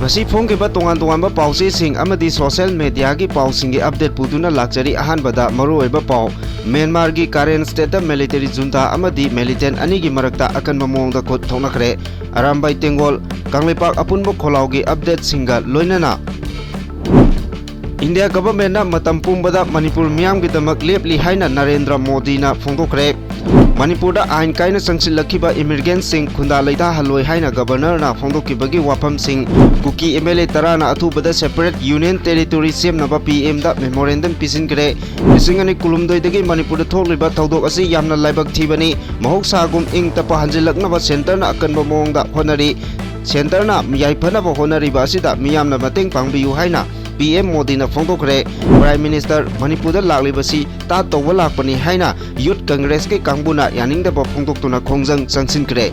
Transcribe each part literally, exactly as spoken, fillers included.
ꯉꯁꯤ ꯐꯣꯡꯈꯤꯕ ꯇꯣꯉꯥꯟ ꯇꯣꯉꯥꯟꯕ ꯄꯥꯎꯆꯦꯁꯤꯡ ꯑꯃꯗꯤ social mediaꯒꯤ ꯄꯥꯎꯁꯤꯡꯒꯤ update ꯄꯨꯗꯨꯅ ꯂꯥꯛꯆꯔꯤ꯫ ꯑꯍꯥꯟꯕꯗ ꯃꯔꯨꯑꯣꯏꯕ ꯄꯥꯎ, ꯃ꯭ꯌꯥꯟꯃꯥꯔꯒꯤ ꯀꯥꯔꯦꯟ stateꯇ military junta ꯑꯃꯗꯤ militant ꯑꯅꯤꯒꯤ ꯃꯔꯛꯇ ꯑꯀꯟꯕ ꯃꯑꯣꯡꯗ ꯈꯨꯠ ꯊꯣꯛꯅꯈ꯭ꯔꯦ꯫ ꯑꯔꯥꯝꯕꯥꯏ ꯇꯦꯡꯒꯣꯜ, ꯀꯪꯂꯩꯄꯥꯛ ꯑꯄꯨꯟꯕ ꯈꯣꯜꯂꯥꯎꯒꯤ updateꯁꯤꯡꯒ ꯂꯣꯏꯅꯅ ꯏꯟꯗꯤꯌꯥ governmentꯅ ꯃꯇꯝ ꯄꯨꯝꯕꯗ ꯃꯅꯤꯄꯨꯔ ꯃꯤꯌꯥꯝꯒꯤꯗꯃꯛ ꯂꯦꯞꯂꯤ ꯍꯥꯏꯅ ꯅꯔꯦꯟꯗ꯭ꯔ ꯃꯣꯗꯤꯅ ꯐꯣꯡꯗꯣꯛꯈ꯭ꯔꯦ꯫ ꯃꯅꯤꯄꯨꯔꯗ ꯑꯥꯏꯟ ꯀꯥꯏꯅ ꯆꯪꯁꯤꯜꯂꯛꯈꯤꯕ immigrantꯁꯤꯡ ꯈꯨꯟꯗꯥ ꯂꯩꯇꯥꯍꯜꯂꯣꯏ ꯍꯥꯏꯅ governorꯅ ꯐꯣꯡꯗꯣꯛꯈꯤꯕꯒꯤ ꯋꯥꯐꯝꯁꯤꯡ ꯀꯨꯀꯤ MLA ꯇꯔꯥꯅ ꯑꯊꯨꯕꯗ separate union territory ꯁꯦꯝꯅꯕ PMꯗ memorandum ꯄꯤꯁꯤꯟꯈ꯭ꯔꯦ꯫ ꯂꯤꯁꯤꯡ ꯑꯅꯤ ꯀꯨꯟꯍꯨꯝꯗꯣꯏꯗꯒꯤ ꯃꯅꯤꯄꯨꯔꯗ ꯊꯣꯛꯂꯤꯕ ꯊꯧꯗꯣꯛ ꯑꯁꯤ ꯌꯥꯝꯅ ꯂꯥꯏꯕꯛ ꯊꯤꯕꯅꯤ꯫ ꯃꯍꯧꯁꯥꯒꯨꯝ ꯏꯪ ꯇꯞꯄ ꯍꯟꯖꯤꯜꯂꯛꯅꯕ centreꯅ ꯑꯀꯟꯕ ꯃꯑꯣꯡꯗ ꯍꯣꯠꯅꯔꯤ꯫ Centreꯅ ꯌꯥꯏꯐꯅꯕ ꯍꯣꯠꯅꯔꯤꯕ ꯑꯁꯤꯗ ꯃꯤꯌꯥꯝꯅ ꯃꯇꯦꯡ ꯄꯥꯡꯕꯤꯌꯨ ꯍꯥꯏꯅ PM ꯃꯣꯗꯤꯅ ꯐꯣꯡꯗꯣꯛꯈ꯭ꯔꯦ꯫ Prime Minister ꯃꯅꯤꯄꯨꯔꯗ ꯂꯥꯛꯂꯤꯕꯁꯤ ꯇꯥꯠ ꯇꯧꯕ ꯂꯥꯛꯄꯅꯤ ꯍꯥꯏꯅ Youth Congressꯀꯤ ꯀꯥꯡꯕꯨꯅ ꯌꯥꯅꯤꯡꯗꯕ ꯐꯣꯡꯗꯣꯛꯇꯨꯅ ꯈꯣꯡꯖꯪ ꯆꯪꯁꯤꯟꯈ꯭ꯔꯦ꯫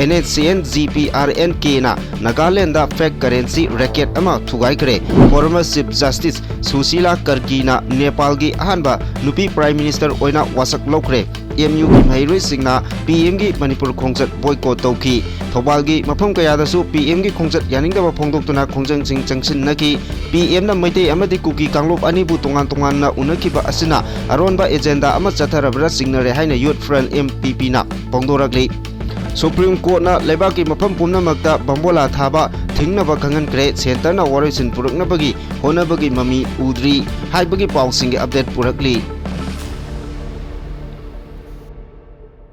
NSCN GPRNKꯅ Nagaland fake currency racket ꯑꯃ ꯊꯨꯒꯥꯏꯈ꯭ꯔꯦ꯫ Former Chief Justice ꯁꯨꯁꯤꯂꯥ ꯀꯔꯀꯤꯅ ꯅꯦꯄꯥꯜꯒꯤ ꯑꯍꯥꯟꯕ ꯅꯨꯄꯤ Prime Minister ꯑꯣꯏꯅ ꯋꯥꯁꯛ ꯂꯧꯈ꯭ꯔꯦ꯫ MUꯒꯤ ꯃꯍꯩꯔꯣꯏꯁꯤꯡꯅ PMꯒꯤ ꯃꯅꯤꯄꯨꯔ ꯈꯣꯡꯆꯠ boycott ꯇꯧꯈꯤ꯫ ꯊꯧꯕꯥꯜꯒꯤ ꯃꯐꯝ ꯀꯌꯥꯗꯁꯨ PMꯒꯤ ꯈꯣꯡꯆꯠ ꯌꯥꯅꯤꯡꯗꯕ ꯐꯣꯡꯗꯣꯛꯇꯨꯅ ꯈꯣꯡꯖꯪꯁꯤꯡ ꯆꯪꯁꯤꯟꯅꯈꯤ꯫ PMꯅ ꯃꯩꯇꯩ ꯑꯃꯗꯤ ꯀꯨꯀꯤ ꯀꯥꯡꯂꯨꯞ ꯑꯅꯤꯕꯨ ꯇꯣꯉꯥꯟ ꯇꯣꯉꯥꯟꯅ ꯎꯅꯈꯤꯕ ꯑꯁꯤꯅ ꯑꯔꯣꯟꯕ agenda ꯑꯃ ꯆꯠꯊꯔꯕ꯭ꯔꯥ ꯆꯤꯡꯅꯔꯦ ꯍꯥꯏꯅ Youth Front, MPPꯅ ꯐꯣꯡꯗꯣꯔꯛꯂꯤ꯫ Supreme Courtꯅ ꯂꯩꯕꯥꯛꯀꯤ ꯃꯐꯝ ꯄꯨꯝꯅꯃꯛꯇ ꯕꯝꯕꯣꯂꯥ ꯊꯥꯕ ꯊꯤꯡꯅꯕ ꯈꯪꯍꯟꯈ꯭ꯔꯦ꯫ Centreꯅ ꯋꯥꯔꯣꯏꯁꯤꯟ ꯄꯨꯔꯛꯅꯕꯒꯤ ꯍꯣꯠꯅꯕꯒꯤ ꯃꯃꯤ ꯎꯗ꯭ꯔꯤ ꯍꯥꯏꯕꯒꯤ ꯄꯥꯎꯁꯤꯡꯒꯤ update ꯄꯨꯔꯛꯂꯤ꯫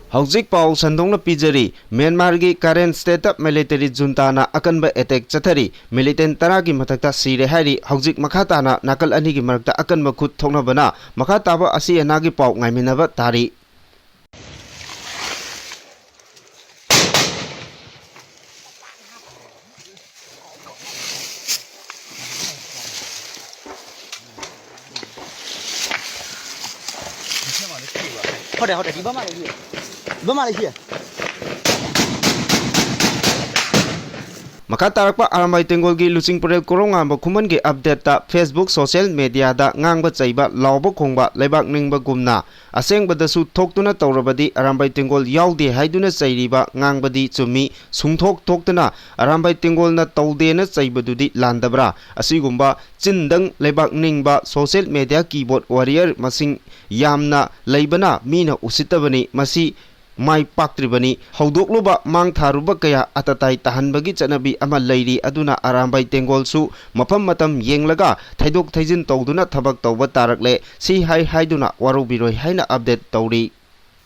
ꯍꯧꯖꯤꯛ ꯄꯥꯎ ꯁꯟꯗꯣꯛꯅ ꯄꯤꯖꯔꯤ꯫ ꯃ꯭ꯌꯥꯟꯃꯥꯔꯒꯤ ꯀꯥꯔꯦꯟ stateꯇ military juntaꯅ ꯑꯀꯟꯕ attack ꯆꯠꯊꯔꯤ꯫ Militant ꯇꯔꯥꯒꯤ ꯃꯊꯛꯇ ꯁꯤꯔꯦ ꯍꯥꯏꯔꯤ꯫ ꯍꯧꯖꯤꯛ ꯃꯈꯥ ꯇꯥꯅ ꯅꯥꯀꯜ ꯑꯅꯤꯒꯤ ꯃꯔꯛꯇ ꯑꯀꯟꯕ ꯈꯨꯠ ꯊꯣꯛꯅꯕꯅ ꯃꯈꯥ ꯇꯥꯕ ꯑꯁꯤ ꯑꯅꯥꯒꯤ ꯄꯥꯎ ꯉꯥꯏꯃꯤꯟꯅꯕ ꯇꯥꯔꯤ꯫ ꯃꯈꯥ ꯇꯥꯔꯛꯄ ꯑꯔꯥꯝꯕꯥꯏ ꯇꯦꯡꯒꯣꯜꯒꯤ ꯂꯨꯆꯤꯡꯄꯨꯔꯦꯜ ꯀꯣꯔꯧꯉꯥꯟꯕ ꯈꯨꯃꯟꯒꯤ updateꯇ Facebook, social mediaꯗ ꯉꯥꯡꯕ ꯆꯩꯕ, ꯂꯥꯎꯕ ꯈꯣꯡꯕ, ꯂꯩꯕꯥꯛ ꯅꯤꯡꯕꯒꯨꯝꯅ ꯑꯁꯦꯡꯕꯗꯁꯨ ꯊꯣꯛꯇꯨꯅ ꯇꯧꯔꯕꯗꯤ ꯑꯔꯥꯝꯕꯥꯏ ꯇꯦꯡꯒꯣꯜ ꯌꯥꯎꯗꯦ ꯍꯥꯏꯗꯨꯅ ꯆꯩꯔꯤꯕ ꯉꯥꯡꯕꯗꯤ ꯆꯨꯝꯃꯤ꯫ ꯁꯨꯡꯊꯣꯛ ꯊꯣꯛꯇꯅ ꯑꯔꯥꯝꯕꯥꯏ ꯇꯦꯡꯒꯣꯜꯅ ꯇꯧꯗꯦꯅ ꯆꯩꯕꯗꯨꯗꯤ ꯂꯥꯟꯗꯕ꯭ꯔꯥ? ꯑꯁꯤꯒꯨꯝꯕ ꯆꯤꯟꯗꯪ ꯂꯩꯕꯥꯛ ꯅꯤꯡꯕ social media keyboard warrior ꯃꯁꯤꯡ ꯌꯥꯝꯅ ꯂꯩꯕꯅ ꯃꯤꯅ ꯎꯁꯤꯠꯇꯕꯅꯤ꯫ ꯃꯁꯤ ꯃꯥꯏ ꯄꯥꯛꯇ꯭ꯔꯤꯕꯅꯤ꯫ ꯍꯧꯗꯣꯛꯂꯨꯕ ꯃꯥꯡ ꯊꯥꯔꯨꯕ ꯀꯌꯥ ꯑꯇꯇꯥꯏ ꯇꯥꯍꯟꯕꯒꯤ ꯆꯠꯅꯕꯤ ꯑꯃ ꯂꯩꯔꯤ꯫ ꯑꯗꯨꯅ ꯑꯔꯥꯝꯕꯥꯏ ꯇꯦꯡꯒꯣꯜꯁꯨ ꯃꯐꯝ ꯃꯇꯝ ꯌꯦꯡꯂꯒ ꯊꯩꯗꯣꯛ ꯊꯩꯖꯤꯟ ꯇꯧꯗꯨꯅ ꯊꯕꯛ ꯇꯧꯕ ꯇꯥꯔꯛꯂꯦ꯫ ꯁꯤ ꯍꯥꯏ ꯍꯥꯏꯗꯨꯅ ꯋꯥꯔꯧꯕꯤꯔꯣꯏ ꯍꯥꯏꯅ update ꯇꯧꯔꯤ꯫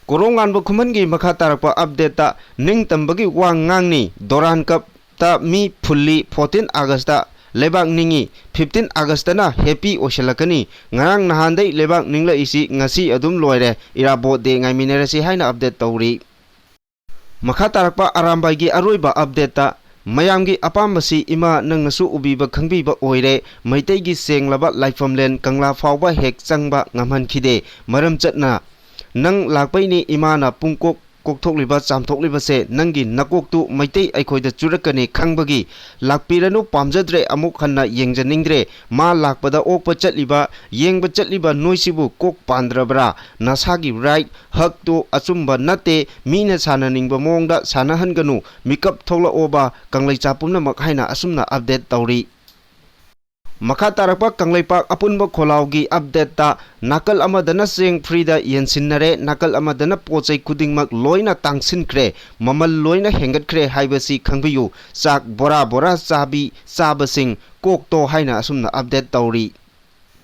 ꯀꯣꯔꯧꯉꯥꯟꯕ ꯈꯨꯃꯟꯒꯤ ꯃꯈꯥ ꯇꯥꯔꯛꯄ updateꯇ ꯅꯤꯡꯇꯝꯕꯒꯤ ꯋꯥ ꯉꯥꯡꯅꯤ꯫ Durand Cupꯇ ꯃꯤ ꯐꯨꯜꯂꯤ꯫ Fourteen Augustꯇ ꯂꯩꯕꯥꯛ ꯅꯤꯡꯏ꯫ Fifteen Augustꯇꯅ happy ꯑꯣꯏꯁꯤꯜꯂꯛꯀꯅꯤ꯫ ꯉꯔꯥꯡ ꯅꯍꯥꯟꯗꯩ ꯂꯩꯕꯥꯛ ꯅꯤꯡꯂꯛꯏꯁꯤ ꯉꯁꯤ ꯑꯗꯨꯝ ꯂꯣꯏꯔꯦ꯫ ꯏꯔꯥꯕꯣꯠ day ꯉꯥꯏꯃꯤꯟꯅꯔꯁꯤ ꯍꯥꯏꯅ update ꯇꯧꯔꯤ꯫ ꯃꯈꯥ ꯇꯥꯔꯛꯄ ꯑꯔꯥꯝꯕꯥꯏꯒꯤ ꯑꯔꯣꯏꯕ updateꯇ ꯃꯌꯥꯝꯒꯤ ꯑꯄꯥꯝꯕꯁꯤ ꯏꯃꯥ ꯅꯪꯅꯁꯨ ꯎꯕꯤꯕ ꯈꯪꯕꯤꯕ ꯑꯣꯏꯔꯦ꯫ ꯃꯩꯇꯩꯒꯤ ꯁꯦꯡꯂꯕ ꯂꯥꯏꯐꯝꯂꯦꯟ ꯀꯪꯂꯥ ꯐꯥꯎꯕ ꯍꯦꯛ ꯆꯪꯕ ꯉꯝꯍꯟꯈꯤꯗꯦ꯫ ꯃꯔꯝ ꯆꯠꯅ ꯅꯪ ꯂꯥꯛꯄꯩꯅꯤ ꯏꯃꯥꯅ ꯄꯨꯡꯀꯣꯛ ꯀꯣꯛꯊꯣꯛꯂꯤꯕ ꯆꯥꯝꯊꯣꯛꯂꯤꯕꯁꯦ꯫ ꯅꯪꯒꯤ ꯅꯀꯣꯛꯇꯨ ꯃꯩꯇꯩ ꯑꯩꯈꯣꯏꯗ ꯆꯨꯔꯛꯀꯅꯤ ꯈꯪꯕꯒꯤ꯫ ꯂꯥꯛꯄꯤꯔꯅꯨ, ꯄꯥꯝꯖꯗ꯭ꯔꯦ ꯑꯃꯨꯛ ꯍꯟꯅ ꯌꯦꯡꯖꯅꯤꯡꯗ꯭ꯔꯦ꯫ ꯃꯥ ꯂꯥꯛꯄꯗ ꯑꯣꯛꯄ ꯆꯠꯂꯤꯕ, ꯌꯦꯡꯕ ꯆꯠꯂꯤꯕ ꯅꯣꯏꯁꯤꯕꯨ ꯀꯣꯛ ꯄꯥꯟꯗ꯭ꯔꯕ꯭ꯔꯥ? ꯅꯁꯥꯒꯤ right, ꯍꯛꯇꯨ ꯑꯆꯨꯝꯕ ꯅꯠꯇꯦ꯫ ꯃꯤꯅ ꯁꯥꯟꯅꯅꯤꯡꯕ ꯃꯑꯣꯡꯗ ꯁꯥꯟꯅꯍꯟꯒꯅꯨ꯫ ꯃꯤꯀꯞ ꯊꯣꯛꯂꯛꯑꯣꯕ ꯀꯪꯂꯩꯆꯥ ꯄꯨꯝꯅꯃꯛ ꯍꯥꯏꯅ ꯑꯁꯨꯝꯅ update ꯇꯧꯔꯤ꯫ ꯃꯈꯥ ꯇꯥꯔꯛꯄ ꯀꯪꯂꯩꯄꯥꯛ ꯑꯄꯨꯟꯕ ꯈꯣꯜꯂꯥꯎꯒꯤ updateꯇ ꯅꯥꯀꯜ ꯑꯃꯗꯅ ꯆꯦꯡ freeꯗ ꯌꯦꯟꯁꯤꯟꯅꯔꯦ, ꯅꯥꯀꯜ ꯑꯃꯗꯅ ꯄꯣꯠ ꯆꯩ ꯈꯨꯗꯤꯡꯃꯛ ꯂꯣꯏꯅ ꯇꯥꯡꯁꯤꯟꯈ꯭ꯔꯦ, ꯃꯃꯜ ꯂꯣꯏꯅ ꯍꯦꯟꯒꯠꯈ꯭ꯔꯦ ꯍꯥꯏꯕꯁꯤ ꯈꯪꯕꯤꯌꯨ꯫ ꯆꯥꯛ ꯕꯣꯔꯥ ꯕꯣꯔꯥ ꯆꯥꯕꯤ ꯆꯥꯕꯁꯤꯡ ꯀꯣꯛꯇꯣ ꯍꯥꯏꯅ ꯑꯁꯨꯝꯅ update ꯇꯧꯔꯤ꯫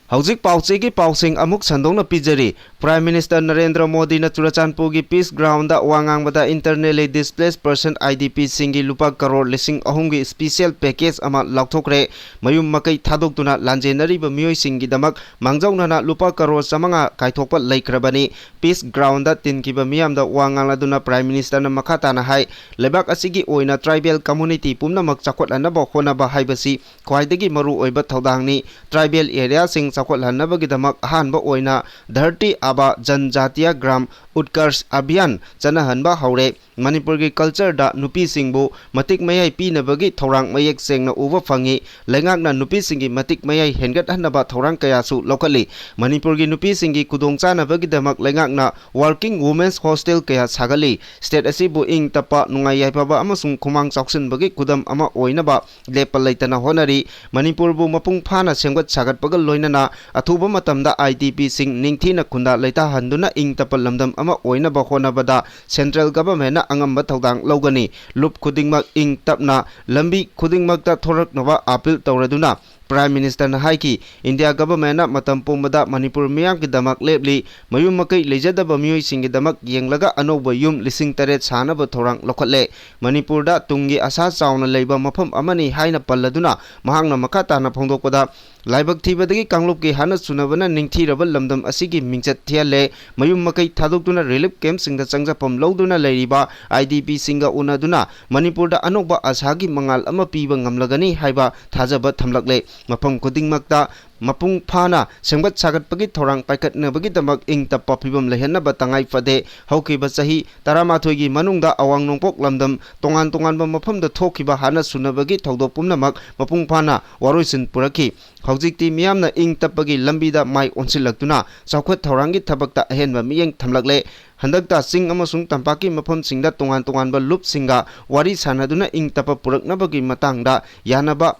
ꯍꯧꯖꯤꯛ ꯄꯥꯎꯆꯦꯒꯤ ꯄꯥꯎꯁꯤꯡ ꯑꯃꯨꯛ ꯁꯟꯗꯣꯛꯅ ꯄꯤꯖꯔꯤ꯫ Prime Minister ꯅꯔꯦꯟꯗ꯭ꯔ ꯃꯣꯗꯤꯅ ꯆꯨꯔꯆꯥꯟꯄꯨꯔꯒꯤ Peace Groundꯗ ꯋꯥ ꯉꯥꯡꯕꯗ internally displaced person, IDPꯁꯤꯡꯒꯤ ꯂꯨꯄꯥ ꯀꯔꯣꯔ ꯂꯤꯁꯤꯡ ꯑꯍꯨꯝꯒꯤ special package ꯑꯃ ꯂꯥꯎꯊꯣꯛꯈ꯭ꯔꯦ꯫ ꯃꯌꯨꯝ ꯃꯀꯩ ꯊꯥꯗꯣꯛꯇꯨꯅ ꯂꯥꯟꯖꯦꯟꯅꯔꯤꯕ ꯃꯤꯑꯣꯏꯁꯤꯡꯒꯤꯗꯃꯛ ꯃꯥꯡꯖꯧꯅꯅ ꯂꯨꯄꯥ ꯀꯔꯣꯔ ꯆꯥꯃꯉꯥ ꯀꯥꯏꯊꯣꯛꯄ ꯂꯩꯈ꯭ꯔꯕꯅꯤ꯫ Peace Groundꯗ ꯇꯤꯟꯈꯤꯕ ꯃꯤꯌꯥꯝꯗ ꯋꯥ ꯉꯥꯡꯂꯗꯨꯅ Prime Ministerꯅ ꯃꯈꯥ ꯇꯥꯅ ꯍꯥꯏ, ꯂꯩꯕꯥꯛ ꯑꯁꯤꯒꯤ ꯑꯣꯏꯅ tribal community ꯄꯨꯝꯅꯃꯛ ꯆꯥꯎꯈꯠꯍꯟꯅꯕ ꯍꯣꯠꯅꯕ ꯍꯥꯏꯕꯁꯤ ꯈ꯭ꯋꯥꯏꯗꯒꯤ ꯃꯔꯨꯑꯣꯏꯕ ꯊꯧꯗꯥꯡꯅꯤ꯫ Tribal areaꯁꯤꯡ ꯆꯥꯎꯈꯠꯍꯟꯅꯕꯒꯤꯗꯃꯛ ꯑꯍꯥꯟꯕ ꯑꯣꯏꯅ Dharti Aaba Janjatiya Gram Utkarsh Abhiyan ꯆꯠꯅꯍꯟꯕ ꯍꯧꯔꯦ꯫ ꯃꯅꯤꯄꯨꯔꯒꯤ cultureꯗ ꯅꯨꯄꯤꯁꯤꯡꯕꯨ ꯃꯇꯤꯛ ꯃꯌꯥꯏ ꯄꯤꯅꯕꯒꯤ ꯊꯧꯔꯥꯡ ꯃꯌꯦꯛ ꯁꯦꯡꯅ ꯎꯕ ꯐꯪꯉꯤ꯫ ꯂꯩꯉꯥꯛꯅ ꯅꯨꯄꯤꯁꯤꯡꯒꯤ ꯃꯇꯤꯛ ꯃꯌꯥꯏ ꯍꯦꯟꯒꯠꯍꯟꯅꯕ ꯊꯧꯔꯥꯡ ꯀꯌꯥꯁꯨ ꯂꯧꯈꯠꯂꯤ꯫ ꯃꯅꯤꯄꯨꯔꯒꯤ ꯅꯨꯄꯤꯁꯤꯡꯒꯤ ꯈꯨꯗꯣꯡꯆꯥꯅꯕꯒꯤꯗꯃꯛ ꯂꯩꯉꯥꯛꯅ working women's hostel ꯀꯌꯥ ꯁꯥꯒꯠꯂꯤ꯫ State ꯑꯁꯤꯕꯨ ꯏꯪ ꯇꯞꯄ, ꯅꯨꯡꯉꯥꯏ ꯌꯥꯏꯐꯕ ꯑꯃꯁꯨꯡ ꯈꯨꯃꯥꯡ ꯆꯥꯎꯁꯤꯟꯕꯒꯤ ꯈꯨꯗꯝ ꯑꯃ ꯑꯣꯏꯅꯕ ꯂꯦꯞꯄ ꯂꯩꯇꯅ ꯍꯣꯠꯅꯔꯤ꯫ ꯃꯅꯤꯄꯨꯔꯕꯨ ꯃꯄꯨꯡ ꯐꯥꯅ ꯁꯦꯝꯒꯠ ꯁꯥꯒꯠꯄꯒ ꯂꯣꯏꯅꯅ ꯑꯊꯨꯕ ꯃꯇꯝꯗ IDPꯁꯤꯡ ꯅꯤꯡꯊꯤꯅ ꯈꯨꯟꯗꯥ ꯂꯩꯇꯥꯍꯟꯗꯨꯅ ꯏꯪ ꯇꯞꯄ ꯂꯝꯗꯝ ꯑꯃ ꯑꯣꯏꯅꯕ ꯍꯣꯠꯅꯕꯗ central governmentꯅ ꯑꯉꯝꯕ ꯊꯧꯗꯥꯡ ꯂꯧꯒꯅꯤ꯫ ꯂꯨꯞ ꯈꯨꯗꯤꯡꯃꯛ ꯏꯪ ꯇꯞꯅ ꯂꯝꯕꯤ ꯈꯨꯗꯤꯡꯃꯛꯇ ꯊꯣꯔꯛꯅꯕ appeal ꯇꯧꯔꯗꯨꯅ Prime Ministerꯅ ꯍꯥꯏꯈꯤ, India governmentꯅ ꯃꯇꯝ ꯄꯨꯝꯕꯗ ꯃꯅꯤꯄꯨꯔ ꯃꯤꯌꯥꯝꯒꯤꯗꯃꯛ ꯂꯦꯞꯂꯤ꯫ ꯃꯌꯨꯝ ꯃꯀꯩ ꯂꯩꯖꯗꯕ ꯃꯤꯑꯣꯏꯁꯤꯡꯒꯤꯗꯃꯛ ꯌꯦꯡꯂꯒ ꯑꯅꯧꯕ ꯌꯨꯝ ꯂꯤꯁꯤꯡ ꯇꯔꯦꯠ ꯁꯥꯅꯕ ꯊꯧꯔꯥꯡ ꯂꯧꯈꯠꯂꯦ꯫ ꯃꯅꯤꯄꯨꯔꯗ ꯇꯨꯡꯒꯤ ꯑꯁꯥ ꯆꯥꯎꯅ ꯂꯩꯕ ꯃꯐꯝ ꯑꯃꯅꯤ ꯍꯥꯏꯅ ꯄꯜꯂꯗꯨꯅ ꯃꯍꯥꯛꯅ ꯃꯈꯥ ꯇꯥꯅ ꯐꯣꯡꯗꯣꯛꯄꯗ, ꯂꯥꯏꯕꯛ ꯊꯤꯕꯗꯒꯤ ꯀꯥꯡꯂꯨꯞꯀꯤ ꯍꯥꯟꯅ ꯁꯨꯅꯕꯅ ꯅꯤꯡꯊꯤꯔꯕ ꯂꯝꯗꯝ ꯑꯁꯤꯒꯤ ꯃꯤꯡꯆꯠ ꯊꯤꯍꯜꯂꯦ꯫ ꯃꯌꯨꯝ ꯃꯀꯩ ꯊꯥꯗꯣꯛꯇꯨꯅ relief campꯁꯤꯡꯗ ꯆꯪꯖꯐꯝ ꯂꯧꯗꯨꯅ ꯂꯩꯔꯤꯕ IDPꯁꯤꯡꯒ ꯎꯅꯗꯨꯅ ꯃꯅꯤꯄꯨꯔꯗ ꯑꯅꯧꯕ ꯑꯁꯥꯒꯤ ꯃꯉꯥꯜ ꯑꯃ ꯄꯤꯕ ꯉꯝꯂꯒꯅꯤ ꯍꯥꯏꯕ ꯊꯥꯖꯕ ꯊꯝꯂꯛꯂꯦ꯫ ꯃꯐꯝ ꯈꯨꯗꯤꯡꯃꯛꯇ ꯃꯄꯨꯡ ꯐꯥꯅ ꯁꯦꯝꯒꯠ ꯁꯥꯒꯠꯄꯒꯤ ꯊꯧꯔꯥꯡ ꯄꯥꯏꯈꯠꯅꯕꯒꯤꯗꯃꯛ ꯏꯪ ꯇꯞꯄ ꯐꯤꯕꯝ ꯂꯩꯍꯟꯅꯕ ꯇꯉꯥꯏ ꯐꯗꯦ꯫ ꯍꯧꯈꯤꯕ ꯆꯍꯤ ꯇꯔꯥꯃꯥꯊꯣꯏꯒꯤ ꯃꯅꯨꯡꯗ ꯑꯋꯥꯡ ꯅꯣꯡꯄꯣꯛ ꯂꯝꯗꯝ ꯇꯣꯉꯥꯟ ꯇꯣꯉꯥꯟꯕ ꯃꯐꯝꯗ ꯊꯣꯛꯈꯤꯕ ꯍꯥꯟꯅ ꯁꯨꯅꯕꯒꯤ ꯊꯧꯗꯣꯛ ꯄꯨꯝꯅꯃꯛ ꯃꯄꯨꯡ ꯐꯥꯅ ꯋꯥꯔꯣꯏꯁꯤꯟ ꯄꯨꯔꯛꯈꯤ꯫ ꯍꯧꯖꯤꯛꯇꯤ ꯃꯤꯌꯥꯝꯅ ꯏꯪ ꯇꯞꯄꯒꯤ ꯂꯝꯕꯤꯗ ꯃꯥꯏ ꯑꯣꯟꯁꯤꯜꯂꯛꯇꯨꯅ ꯆꯥꯎꯈꯠ ꯊꯧꯔꯥꯡꯒꯤ ꯊꯕꯛꯇ ꯑꯍꯦꯟꯕ ꯃꯤꯠꯌꯦꯡ ꯊꯝꯂꯛꯂꯦ꯫ ꯍꯟꯗꯛꯇ ꯆꯤꯡ ꯑꯃꯁꯨꯡ ꯇꯝꯄꯥꯛꯀꯤ ꯃꯐꯝꯁꯤꯡꯗ ꯇꯣꯉꯥꯟ ꯇꯣꯉꯥꯟꯕ ꯂꯨꯞꯁꯤꯡꯒ ꯋꯥꯔꯤ ꯁꯥꯟꯅꯗꯨꯅ ꯏꯪ ꯇꯞꯄ ꯄꯨꯔꯛꯅꯕꯒꯤ ꯃꯇꯥꯡꯗ ꯌꯥꯅꯕ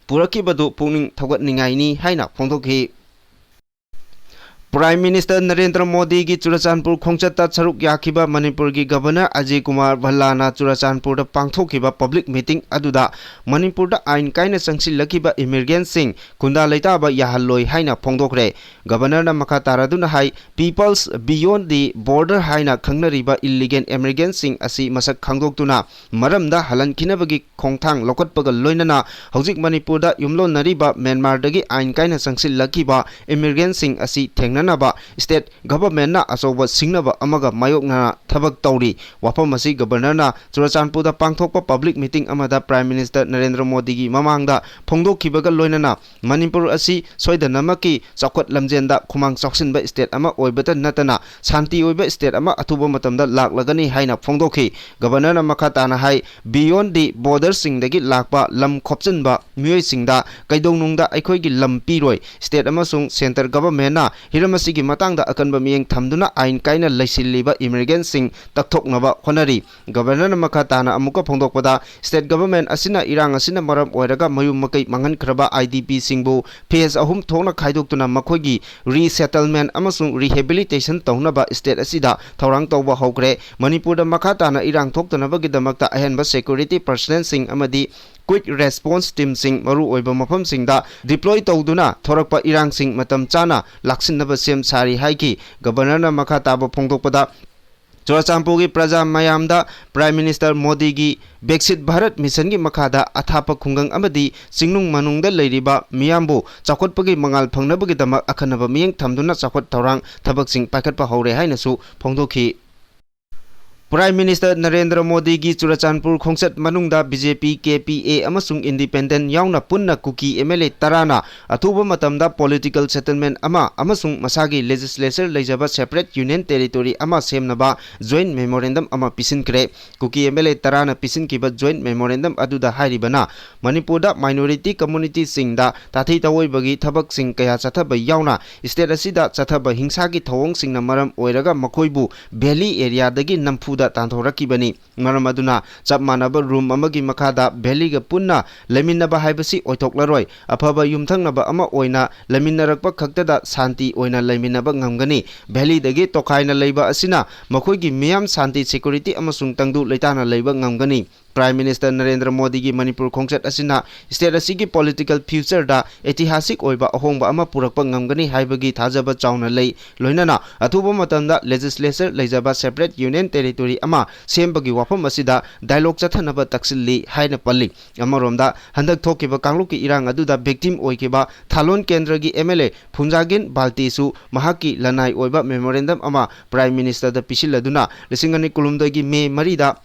ꯄꯨꯔꯛꯈꯤꯕꯗꯨ ꯄꯨꯛꯅꯤꯡ ꯊꯧꯒꯠꯅꯤꯡꯉꯥꯏꯅꯤ ꯍꯥꯏꯅ ꯐꯣꯡꯗꯣꯛꯈꯤ꯫ Prime Minister ꯅꯔꯦꯟꯗ꯭ꯔ ꯃꯣꯗꯤꯒꯤ ꯆꯨꯔꯆꯥꯟꯄꯨꯔ ꯈꯣꯡꯆꯠꯇ ꯁꯔꯨꯛ ꯌꯥꯈꯤꯕ ꯃꯅꯤꯄꯨꯔꯒꯤ Governor ꯑꯖꯌ ꯀꯨꯃꯥꯔ ꯚꯜꯂꯥꯅ ꯆꯨꯔꯆꯥꯟꯄꯨꯔꯗ ꯄꯥꯡꯊꯣꯛꯈꯤꯕ public meeting ꯑꯗꯨꯗ ꯃꯅꯤꯄꯨꯔꯗ ꯑꯥꯏꯟ ꯀꯥꯏꯅ ꯆꯪꯁꯤꯜꯂꯛꯈꯤꯕ immigrantꯁꯤꯡ ꯈꯨꯟꯗꯥ ꯂꯩꯇꯥꯕ ꯌꯥꯍꯜꯂꯣꯏ ꯍꯥꯏꯅ ꯐꯣꯡꯗꯣꯛꯈ꯭ꯔꯦ꯫ Governorꯅ ꯃꯈꯥ ꯇꯥꯔꯗꯨꯅ ꯍꯥꯏ, Peoples Beyond the Border ꯍꯥꯏꯅ ꯈꯪꯅꯔꯤꯕ illegal immigrantꯁꯤꯡ ꯑꯁꯤ ꯃꯁꯛ ꯈꯪꯗꯣꯛꯇꯨꯅ ꯃꯔꯝꯗ ꯍꯜꯍꯟꯈꯤꯅꯕꯒꯤ ꯈꯣꯡꯊꯥꯡ ꯂꯧꯈꯠꯄꯒ ꯂꯣꯏꯅꯅ ꯍꯧꯖꯤꯛ ꯃꯅꯤꯄꯨꯔꯗ ꯌꯨꯝꯂꯣꯟꯅꯔꯤꯕ ꯃ꯭ꯌꯥꯟꯃꯥꯔꯗꯒꯤ ꯑꯥꯏꯟ ꯀꯥꯏꯅ ꯆꯪꯁꯤꯜꯂꯛꯈꯤꯕ immigrantꯁꯤꯡ ꯑꯁꯤ ꯊꯦꯡꯅ ꯅꯕ state governmentꯅ ꯑꯆꯧꯕ ꯁꯤꯡꯅꯕ ꯑꯃꯒ ꯃꯥꯌꯣꯛꯅꯅ ꯊꯕꯛ ꯇꯧꯔꯤ꯫ ꯋꯥꯐꯝ ꯑꯁꯤ Governorꯅ ꯆꯨꯔꯆꯥꯟꯄꯨꯔꯗ ꯄꯥꯡꯊꯣꯛꯄ public meeting ꯑꯃꯗ Prime Minister ꯅꯔꯦꯟꯗ꯭ꯔ ꯃꯣꯗꯤꯒꯤ ꯃꯃꯥꯡꯗ ꯐꯣꯡꯗꯣꯛꯈꯤꯕꯒ ꯂꯣꯏꯅꯅ ꯃꯅꯤꯄꯨꯔ ꯑꯁꯤ ꯁꯣꯏꯗꯅꯃꯛꯀꯤ ꯆꯥꯎꯈꯠ ꯂꯝꯖꯦꯟꯗ ꯈꯨꯃꯥꯡ ꯆꯥꯎꯁꯤꯟꯕ state ꯑꯃ ꯑꯣꯏꯕꯇ ꯅꯠꯇꯅ ꯁꯥꯟꯇꯤ ꯑꯣꯏꯕ state ꯑꯃ ꯑꯊꯨꯕ ꯃꯇꯝꯗ ꯂꯥꯛꯂꯒꯅꯤ ꯍꯥꯏꯅ ꯐꯣꯡꯗꯣꯛꯈꯤ꯫ Governorꯅ ꯃꯈꯥ ꯇꯥꯅ ꯍꯥꯏ, Beyond the borderꯁꯤꯡꯗꯒꯤ ꯂꯥꯛꯄ ꯂꯝ ꯈꯣꯞꯆꯤꯟꯕ ꯃꯤꯑꯣꯏꯁꯤꯡꯗ ꯀꯩꯗꯧꯅꯨꯡꯗ ꯑꯩꯈꯣꯏꯒꯤ ꯂꯝ ꯄꯤꯔꯣꯏ꯫ State ꯑꯃꯁꯨꯡ centre governmentꯅ ꯍꯤꯔꯝ ꯑꯁꯤꯒꯤ ꯃꯇꯥꯡꯗ ꯑꯀꯟꯕ ꯃꯤꯠꯌꯦꯡ ꯊꯝꯗꯨꯅ ꯑꯥꯏꯟ ꯀꯥꯏꯅ ꯂꯩꯁꯤꯜꯂꯤꯕ immigrantꯁꯤꯡ ꯇꯛꯊꯣꯛꯅꯕ ꯍꯣꯠꯅꯔꯤ꯫ Governorꯅ ꯃꯈꯥ ꯇꯥꯅ ꯑꯃꯨꯛꯀ ꯐꯣꯡꯗꯣꯛꯄꯗ, state government ꯑꯁꯤꯅ ꯏꯔꯥꯡ ꯑꯁꯤꯅ ꯃꯔꯝ ꯑꯣꯏꯔꯒ ꯃꯌꯨꯝ ꯃꯀꯩ ꯃꯥꯡꯍꯟꯈ꯭ꯔꯕ IDPꯁꯤꯡꯕꯨ phase ꯑꯍꯨꯝ ꯊꯣꯛꯅ ꯈꯥꯏꯗꯣꯛꯇꯨꯅ ꯃꯈꯣꯏꯒꯤ resettlement ꯑꯃꯁꯨꯡ rehabilitation ꯇꯧꯅꯕ state ꯑꯁꯤꯗ ꯊꯧꯔꯥꯡ ꯇꯧꯕ ꯍꯧꯈ꯭ꯔꯦ꯫ ꯃꯅꯤꯄꯨꯔꯗ ꯃꯈꯥ ꯇꯥꯅ ꯏꯔꯥꯡ ꯊꯣꯛꯇꯅꯕꯒꯤꯗꯃꯛꯇ ꯑꯍꯦꯟꯕ security personnelꯁꯤꯡ ꯑꯃꯗꯤ quick response teamꯁꯤꯡ ꯃꯔꯨꯑꯣꯏꯕ ꯃꯐꯝꯁꯤꯡꯗ deploy ꯇꯧꯗꯨꯅ ꯊꯣꯔꯛꯄ ꯏꯔꯥꯡꯁꯤꯡ ꯃꯇꯝ ꯆꯥꯅ ꯂꯥꯛꯁꯤꯟꯅꯕ ꯁꯦꯝ ꯁꯥꯔꯤ ꯍꯥꯏꯈꯤ꯫ Governorꯅ ꯃꯈꯥ ꯇꯥꯕ ꯐꯣꯡꯗꯣꯛꯄꯗ, ꯆꯨꯔꯆꯥꯟꯄꯨꯔꯒꯤ ꯄ꯭ꯔꯖꯥ ꯃꯌꯥꯝꯗ Prime Minister ꯃꯣꯗꯤꯒꯤ Viksit Bharat Missionꯒꯤ ꯃꯈꯥꯗ ꯑꯊꯥꯞꯄ ꯈꯨꯡꯒꯪ ꯑꯃꯗꯤ ꯆꯤꯡꯅꯨꯡ ꯃꯅꯨꯡꯗ ꯂꯩꯔꯤꯕ ꯃꯤꯌꯥꯝꯕꯨ ꯆꯥꯎꯈꯠꯄꯒꯤ ꯃꯉꯥꯜ ꯐꯪꯅꯕꯒꯤꯗꯃꯛ ꯑꯈꯟꯅꯕ ꯃꯤꯠꯌꯦꯡ ꯊꯝꯗꯨꯅ ꯆꯥꯎꯈꯠ ꯊꯧꯔꯥꯡ ꯊꯕꯛꯁꯤꯡ ꯄꯥꯏꯈꯠꯄ ꯍꯧꯔꯦ ꯍꯥꯏꯅꯁꯨ ꯐꯣꯡꯗꯣꯛꯈꯤ꯫ Prime Minister ꯅꯔꯦꯟꯗ꯭ꯔ ꯃꯣꯗꯤꯒꯤ ꯆꯨꯔꯆꯥꯟꯄꯨꯔ ꯈꯣꯡꯆꯠ ꯃꯅꯨꯡꯗ BJP, KPA ꯑꯃꯁꯨꯡ independent ꯌꯥꯎꯅ ꯄꯨꯟꯅ ꯀꯨꯀꯤ MLA ꯇꯔꯥꯅ ꯑꯊꯨꯕ ꯃꯇꯝꯗ political settlement ꯑꯃ ꯑꯃꯁꯨꯡ ꯃꯁꯥꯒꯤ legislature ꯂꯩꯖꯕ separate union territory ꯑꯃ ꯁꯦꯝꯅꯕ joint memorandum ꯑꯃ ꯄꯤꯁꯤꯟꯈ꯭ꯔꯦ꯫ ꯀꯨꯀꯤ MLA ꯇꯔꯥꯅ ꯄꯤꯁꯤꯟꯈꯤꯕ joint memorandum ꯑꯗꯨꯗ ꯍꯥꯏꯔꯤꯕꯅ, ꯃꯅꯤꯄꯨꯔꯗ minority communityꯁꯤꯡꯗ ꯇꯥꯊꯤ ꯇꯥꯑꯣꯏꯕꯒꯤ ꯊꯕꯛꯁꯤꯡ ꯀꯌꯥ ꯆꯠꯊꯕ ꯌꯥꯎꯅ, state ꯑꯁꯤꯗ ꯆꯠꯊꯕ ꯍꯤꯡꯁꯥꯒꯤ ꯊꯧꯑꯣꯡꯁꯤꯡꯅ ꯃꯔꯝ ꯑꯣꯏꯔꯒ ꯃꯈꯣꯏꯕꯨ valley areaꯗꯒꯤ ꯅꯝꯐꯨꯗ ꯇꯥꯟꯊꯣꯔꯛꯈꯤꯕꯅꯤ꯫ ꯃꯔꯝ ꯑꯗꯨꯅ ꯆꯞ ꯃꯥꯟꯅꯕ room ꯑꯃꯒꯤ ꯃꯈꯥꯗ valleyꯒ ꯄꯨꯟꯅ ꯂꯩꯃꯤꯟꯅꯕ ꯍꯥꯏꯕꯁꯤ ꯑꯣꯏꯊꯣꯛꯂꯔꯣꯏ꯫ ꯑꯐꯕ ꯌꯨꯝꯊꯪꯅꯕ ꯑꯃ ꯑꯣꯏꯅ ꯂꯩꯃꯤꯟꯅꯔꯛꯄ ꯈꯛꯇꯗ ꯁꯥꯟꯇꯤ ꯑꯣꯏꯅ ꯂꯩꯃꯤꯟꯅꯕ ꯉꯝꯒꯅꯤ꯫ Valleyꯗꯒꯤ ꯇꯣꯈꯥꯏꯅ ꯂꯩꯕ ꯑꯁꯤꯅ ꯃꯈꯣꯏꯒꯤ ꯃꯤꯌꯥꯝ ꯁꯥꯟꯇꯤ, security ꯑꯃꯁꯨꯡ ꯇꯪꯗꯨ ꯂꯩꯇꯥꯅ ꯂꯩꯕ ꯉꯝꯒꯅꯤ꯫ Prime Minister ꯅꯔꯦꯟꯗ꯭ꯔ ꯃꯣꯗꯤꯒꯤ ꯃꯅꯤꯄꯨꯔ ꯈꯣꯡꯆꯠ ꯑꯁꯤꯅ state ꯑꯁꯤꯒꯤ political futureꯗ ꯏꯇꯤꯍꯥꯁꯤꯛ ꯑꯣꯏꯕ ꯑꯍꯣꯡꯕ ꯑꯃ ꯄꯨꯔꯛꯄ ꯉꯝꯒꯅꯤ ꯍꯥꯏꯕꯒꯤ ꯊꯥꯖꯕ ꯆꯥꯎꯅ ꯂꯩ꯫ ꯂꯣꯏꯅꯅ ꯑꯊꯨꯕ ꯃꯇꯝꯗ legislature ꯂꯩꯖꯕ separate union territory ꯑꯃ ꯁꯦꯝꯕꯒꯤ ꯋꯥꯐꯝ ꯑꯁꯤꯗ dialogue ꯆꯠꯊꯅꯕ ꯇꯛꯁꯤꯜꯂꯤ ꯍꯥꯏꯅ ꯄꯜꯂꯤ꯫ ꯑꯃꯔꯣꯝꯗ, ꯍꯟꯗꯛ ꯊꯣꯛꯈꯤꯕ ꯀꯥꯡꯂꯨꯞꯀꯤ ꯏꯔꯥꯡ ꯑꯗꯨꯗ victim ꯑꯣꯏꯈꯤꯕ ꯊꯥꯂꯣꯟ ꯀꯦꯟꯗ꯭ꯔꯒꯤ M L A ꯐꯨꯟꯖꯥꯒꯤꯟ ꯕꯥꯜꯇꯤꯁꯨ ꯃꯍꯥꯛꯀꯤ ꯂꯅꯥꯏ ꯑꯣꯏꯕ memorandum ꯑꯃ Prime Ministerꯗ ꯄꯤꯁꯤꯜꯂꯗꯨꯅ, ꯂꯤꯁꯤꯡ ꯑꯅꯤ ꯀꯨꯟꯍꯨꯝꯗꯣꯏꯒꯤ ꯃꯦ ꯃꯔꯤꯗ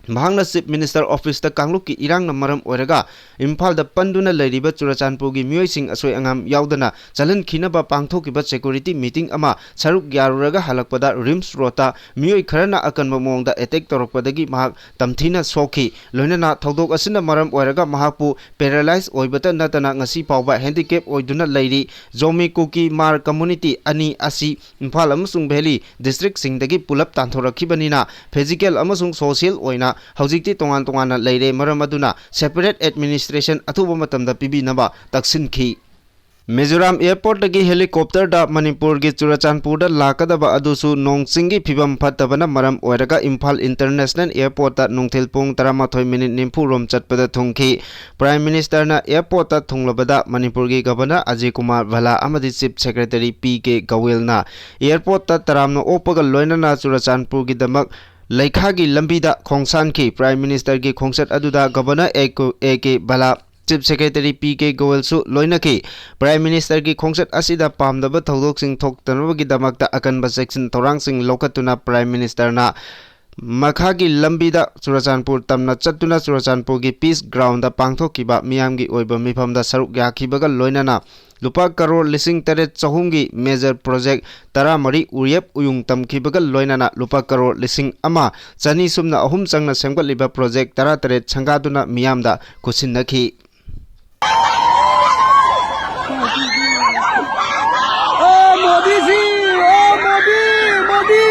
ꯃꯍꯥꯛꯅ Chief Minister officeꯇ ꯀꯥꯡꯂꯨꯞꯀꯤ ꯏꯔꯥꯡꯅ ꯃꯔꯝ ꯑꯣꯏꯔꯒ ꯏꯝꯐꯥꯜꯗ ꯄꯟꯗꯨꯅ ꯂꯩꯔꯤꯕ ꯆꯨꯔꯆꯥꯟꯄꯨꯔꯒꯤ ꯃꯤꯑꯣꯏꯁꯤꯡ ꯑꯁꯣꯏ ꯑꯉꯥꯝ ꯌꯥꯎꯗꯅ ꯆꯠꯍꯟꯈꯤꯅꯕ ꯄꯥꯡꯊꯣꯛꯈꯤꯕ security meeting ꯑꯃ ꯁꯔꯨꯛ ꯌꯥꯔꯨꯔꯒ ꯍꯜꯂꯛꯄꯗ RIMS roadꯇ ꯃꯤꯑꯣꯏ ꯈꯔꯅ ꯑꯀꯟꯕ ꯃꯑꯣꯡꯗ attack ꯇꯧꯔꯛꯄꯗꯒꯤ ꯃꯍꯥꯛ ꯇꯝꯊꯤꯅ ꯁꯣꯛꯈꯤ꯫ ꯂꯣꯏꯅꯅ ꯊꯧꯗꯣꯛ ꯑꯁꯤꯅ ꯃꯔꯝ ꯑꯣꯏꯔꯒ ꯃꯍꯥꯛꯄꯨ paralyze ꯑꯣꯏꯕꯇ ꯅꯠꯇꯅ ꯉꯁꯤ ꯐꯥꯎꯕ handicap ꯑꯣꯏꯗꯨꯅ ꯂꯩꯔꯤ꯫ ꯖꯣꯃꯤ ꯀꯨꯀꯤ ꯃꯥꯔ community ꯑꯅꯤ ꯑꯁꯤ ꯏꯝꯐꯥꯜ ꯑꯃꯁꯨꯡ Valley districtꯁꯤꯡꯗꯒꯤ ꯄꯨꯂꯞ ꯇꯥꯟꯊꯣꯔꯛꯈꯤꯕꯅꯤꯅ, physical ꯑꯃꯁꯨꯡ social ꯑꯣꯏꯅ ꯍꯧꯖꯤꯛꯇꯤ ꯇꯣꯉꯥꯟ ꯇꯣꯉꯥꯟꯅ ꯂꯩꯔꯦ꯫ ꯃꯔꯝ ꯑꯗꯨꯅ separate administration ꯑꯊꯨꯕ ꯃꯇꯝꯗ ꯄꯤꯕꯤꯅꯕ ꯇꯛꯁꯤꯟꯈꯤ꯫ ꯃꯤꯖꯣꯔꯥꯝ airportꯇꯒꯤ helicopterꯗ ꯃꯅꯤꯄꯨꯔꯒꯤ ꯆꯨꯔꯆꯥꯟꯄꯨꯔꯗ ꯂꯥꯛꯀꯗꯕ ꯑꯗꯨꯁꯨ ꯅꯣꯡ ꯆꯤꯡꯒꯤ ꯐꯤꯕꯝ ꯐꯠꯇꯕꯅ ꯃꯔꯝ ꯑꯣꯏꯔꯒ ꯏꯝꯐꯥꯜ International Airportꯇ ꯅꯨꯡꯊꯤꯜ ꯄꯨꯡ ꯇꯔꯥꯃꯥꯊꯣꯏ minute ꯅꯤꯐꯨ ꯔꯣꯝ ꯆꯠꯄꯗ ꯊꯨꯡꯈꯤ꯫ Prime Ministerꯅ airportꯇ ꯊꯨꯡꯂꯕꯗ ꯃꯅꯤꯄꯨꯔꯒꯤ Governor ꯑꯖꯌ ꯀꯨꯃꯥꯔ ꯚꯜꯂꯥ ꯑꯃꯗꯤ Chief Secretary P K ꯒꯣꯋꯦꯜꯅ airportꯇ ꯇꯔꯥꯝꯅ ꯑꯣꯛꯄꯒ ꯂꯣꯏꯅꯅ ꯆꯨꯔꯆꯥꯟꯄꯨꯔꯒꯤꯗꯃꯛ ꯂꯩꯈꯥꯒꯤ ꯂꯝꯕꯤꯗ ꯈꯣꯡꯁꯥꯟꯈꯤ꯫ Prime Ministerꯒꯤ ꯈꯣꯡꯆꯠ ꯑꯗꯨꯗ Governor A K ꯚꯜꯂꯥ, Chief Secretary P K ꯒꯣꯋꯦꯜꯁꯨ ꯂꯣꯏꯅꯈꯤ꯫ Prime Ministerꯒꯤ ꯈꯣꯡꯆꯠ ꯑꯁꯤꯗ ꯄꯥꯝꯗꯕ ꯊꯧꯗꯣꯛꯁꯤꯡ ꯊꯣꯛꯇꯅꯕꯒꯤꯗꯃꯛꯇ ꯑꯀꯟꯕ ꯆꯦꯛꯁꯤꯟ ꯊꯧꯔꯥꯡꯁꯤꯡ ꯂꯧꯈꯠꯇꯨꯅ Prime Ministerꯅ ꯃꯈꯥꯒꯤ ꯂꯝꯕꯤꯗ ꯆꯨꯔꯆꯥꯟꯄꯨꯔ ꯇꯝꯅ ꯆꯠꯇꯨꯅ ꯆꯨꯔꯆꯥꯟꯄꯨꯔꯒꯤ Peace Groundꯗ ꯄꯥꯡꯊꯣꯛꯈꯤꯕ ꯃꯤꯌꯥꯝꯒꯤ ꯑꯣꯏꯕ ꯃꯤꯐꯝꯗ ꯁꯔꯨꯛ ꯌꯥꯈꯤꯕꯒ ꯂꯣꯏꯅꯅ ꯂꯨꯄꯥ ꯀꯔꯣꯔ ꯂꯤꯁꯤꯡ ꯇꯔꯦꯠ ꯆꯍꯨꯝꯒꯤ major project ꯇꯔꯥꯃꯔꯤ ꯎꯌꯦꯞ ꯎꯌꯨꯡ ꯇꯝꯈꯤꯕꯒ ꯂꯣꯏꯅꯅ ꯂꯨꯄꯥ ꯀꯔꯣꯔ ꯂꯤꯁꯤꯡ ꯑꯃ ꯆꯅꯤ ꯁꯨꯞꯅ ꯑꯍꯨꯝ ꯆꯪꯅ ꯁꯦꯝꯒꯠꯂꯤꯕ project ꯇꯔꯥꯇꯔꯦꯠ ꯁꯪꯒꯥꯗꯨꯅ ꯃꯤꯌꯥꯝꯗ ꯈꯨꯠꯁꯤꯟꯅꯈꯤ꯫ ꯑꯣ ꯃꯣꯗꯤꯖꯤ, ꯑꯣ ꯃꯣꯗꯤ, ꯃꯣꯗꯤ꯫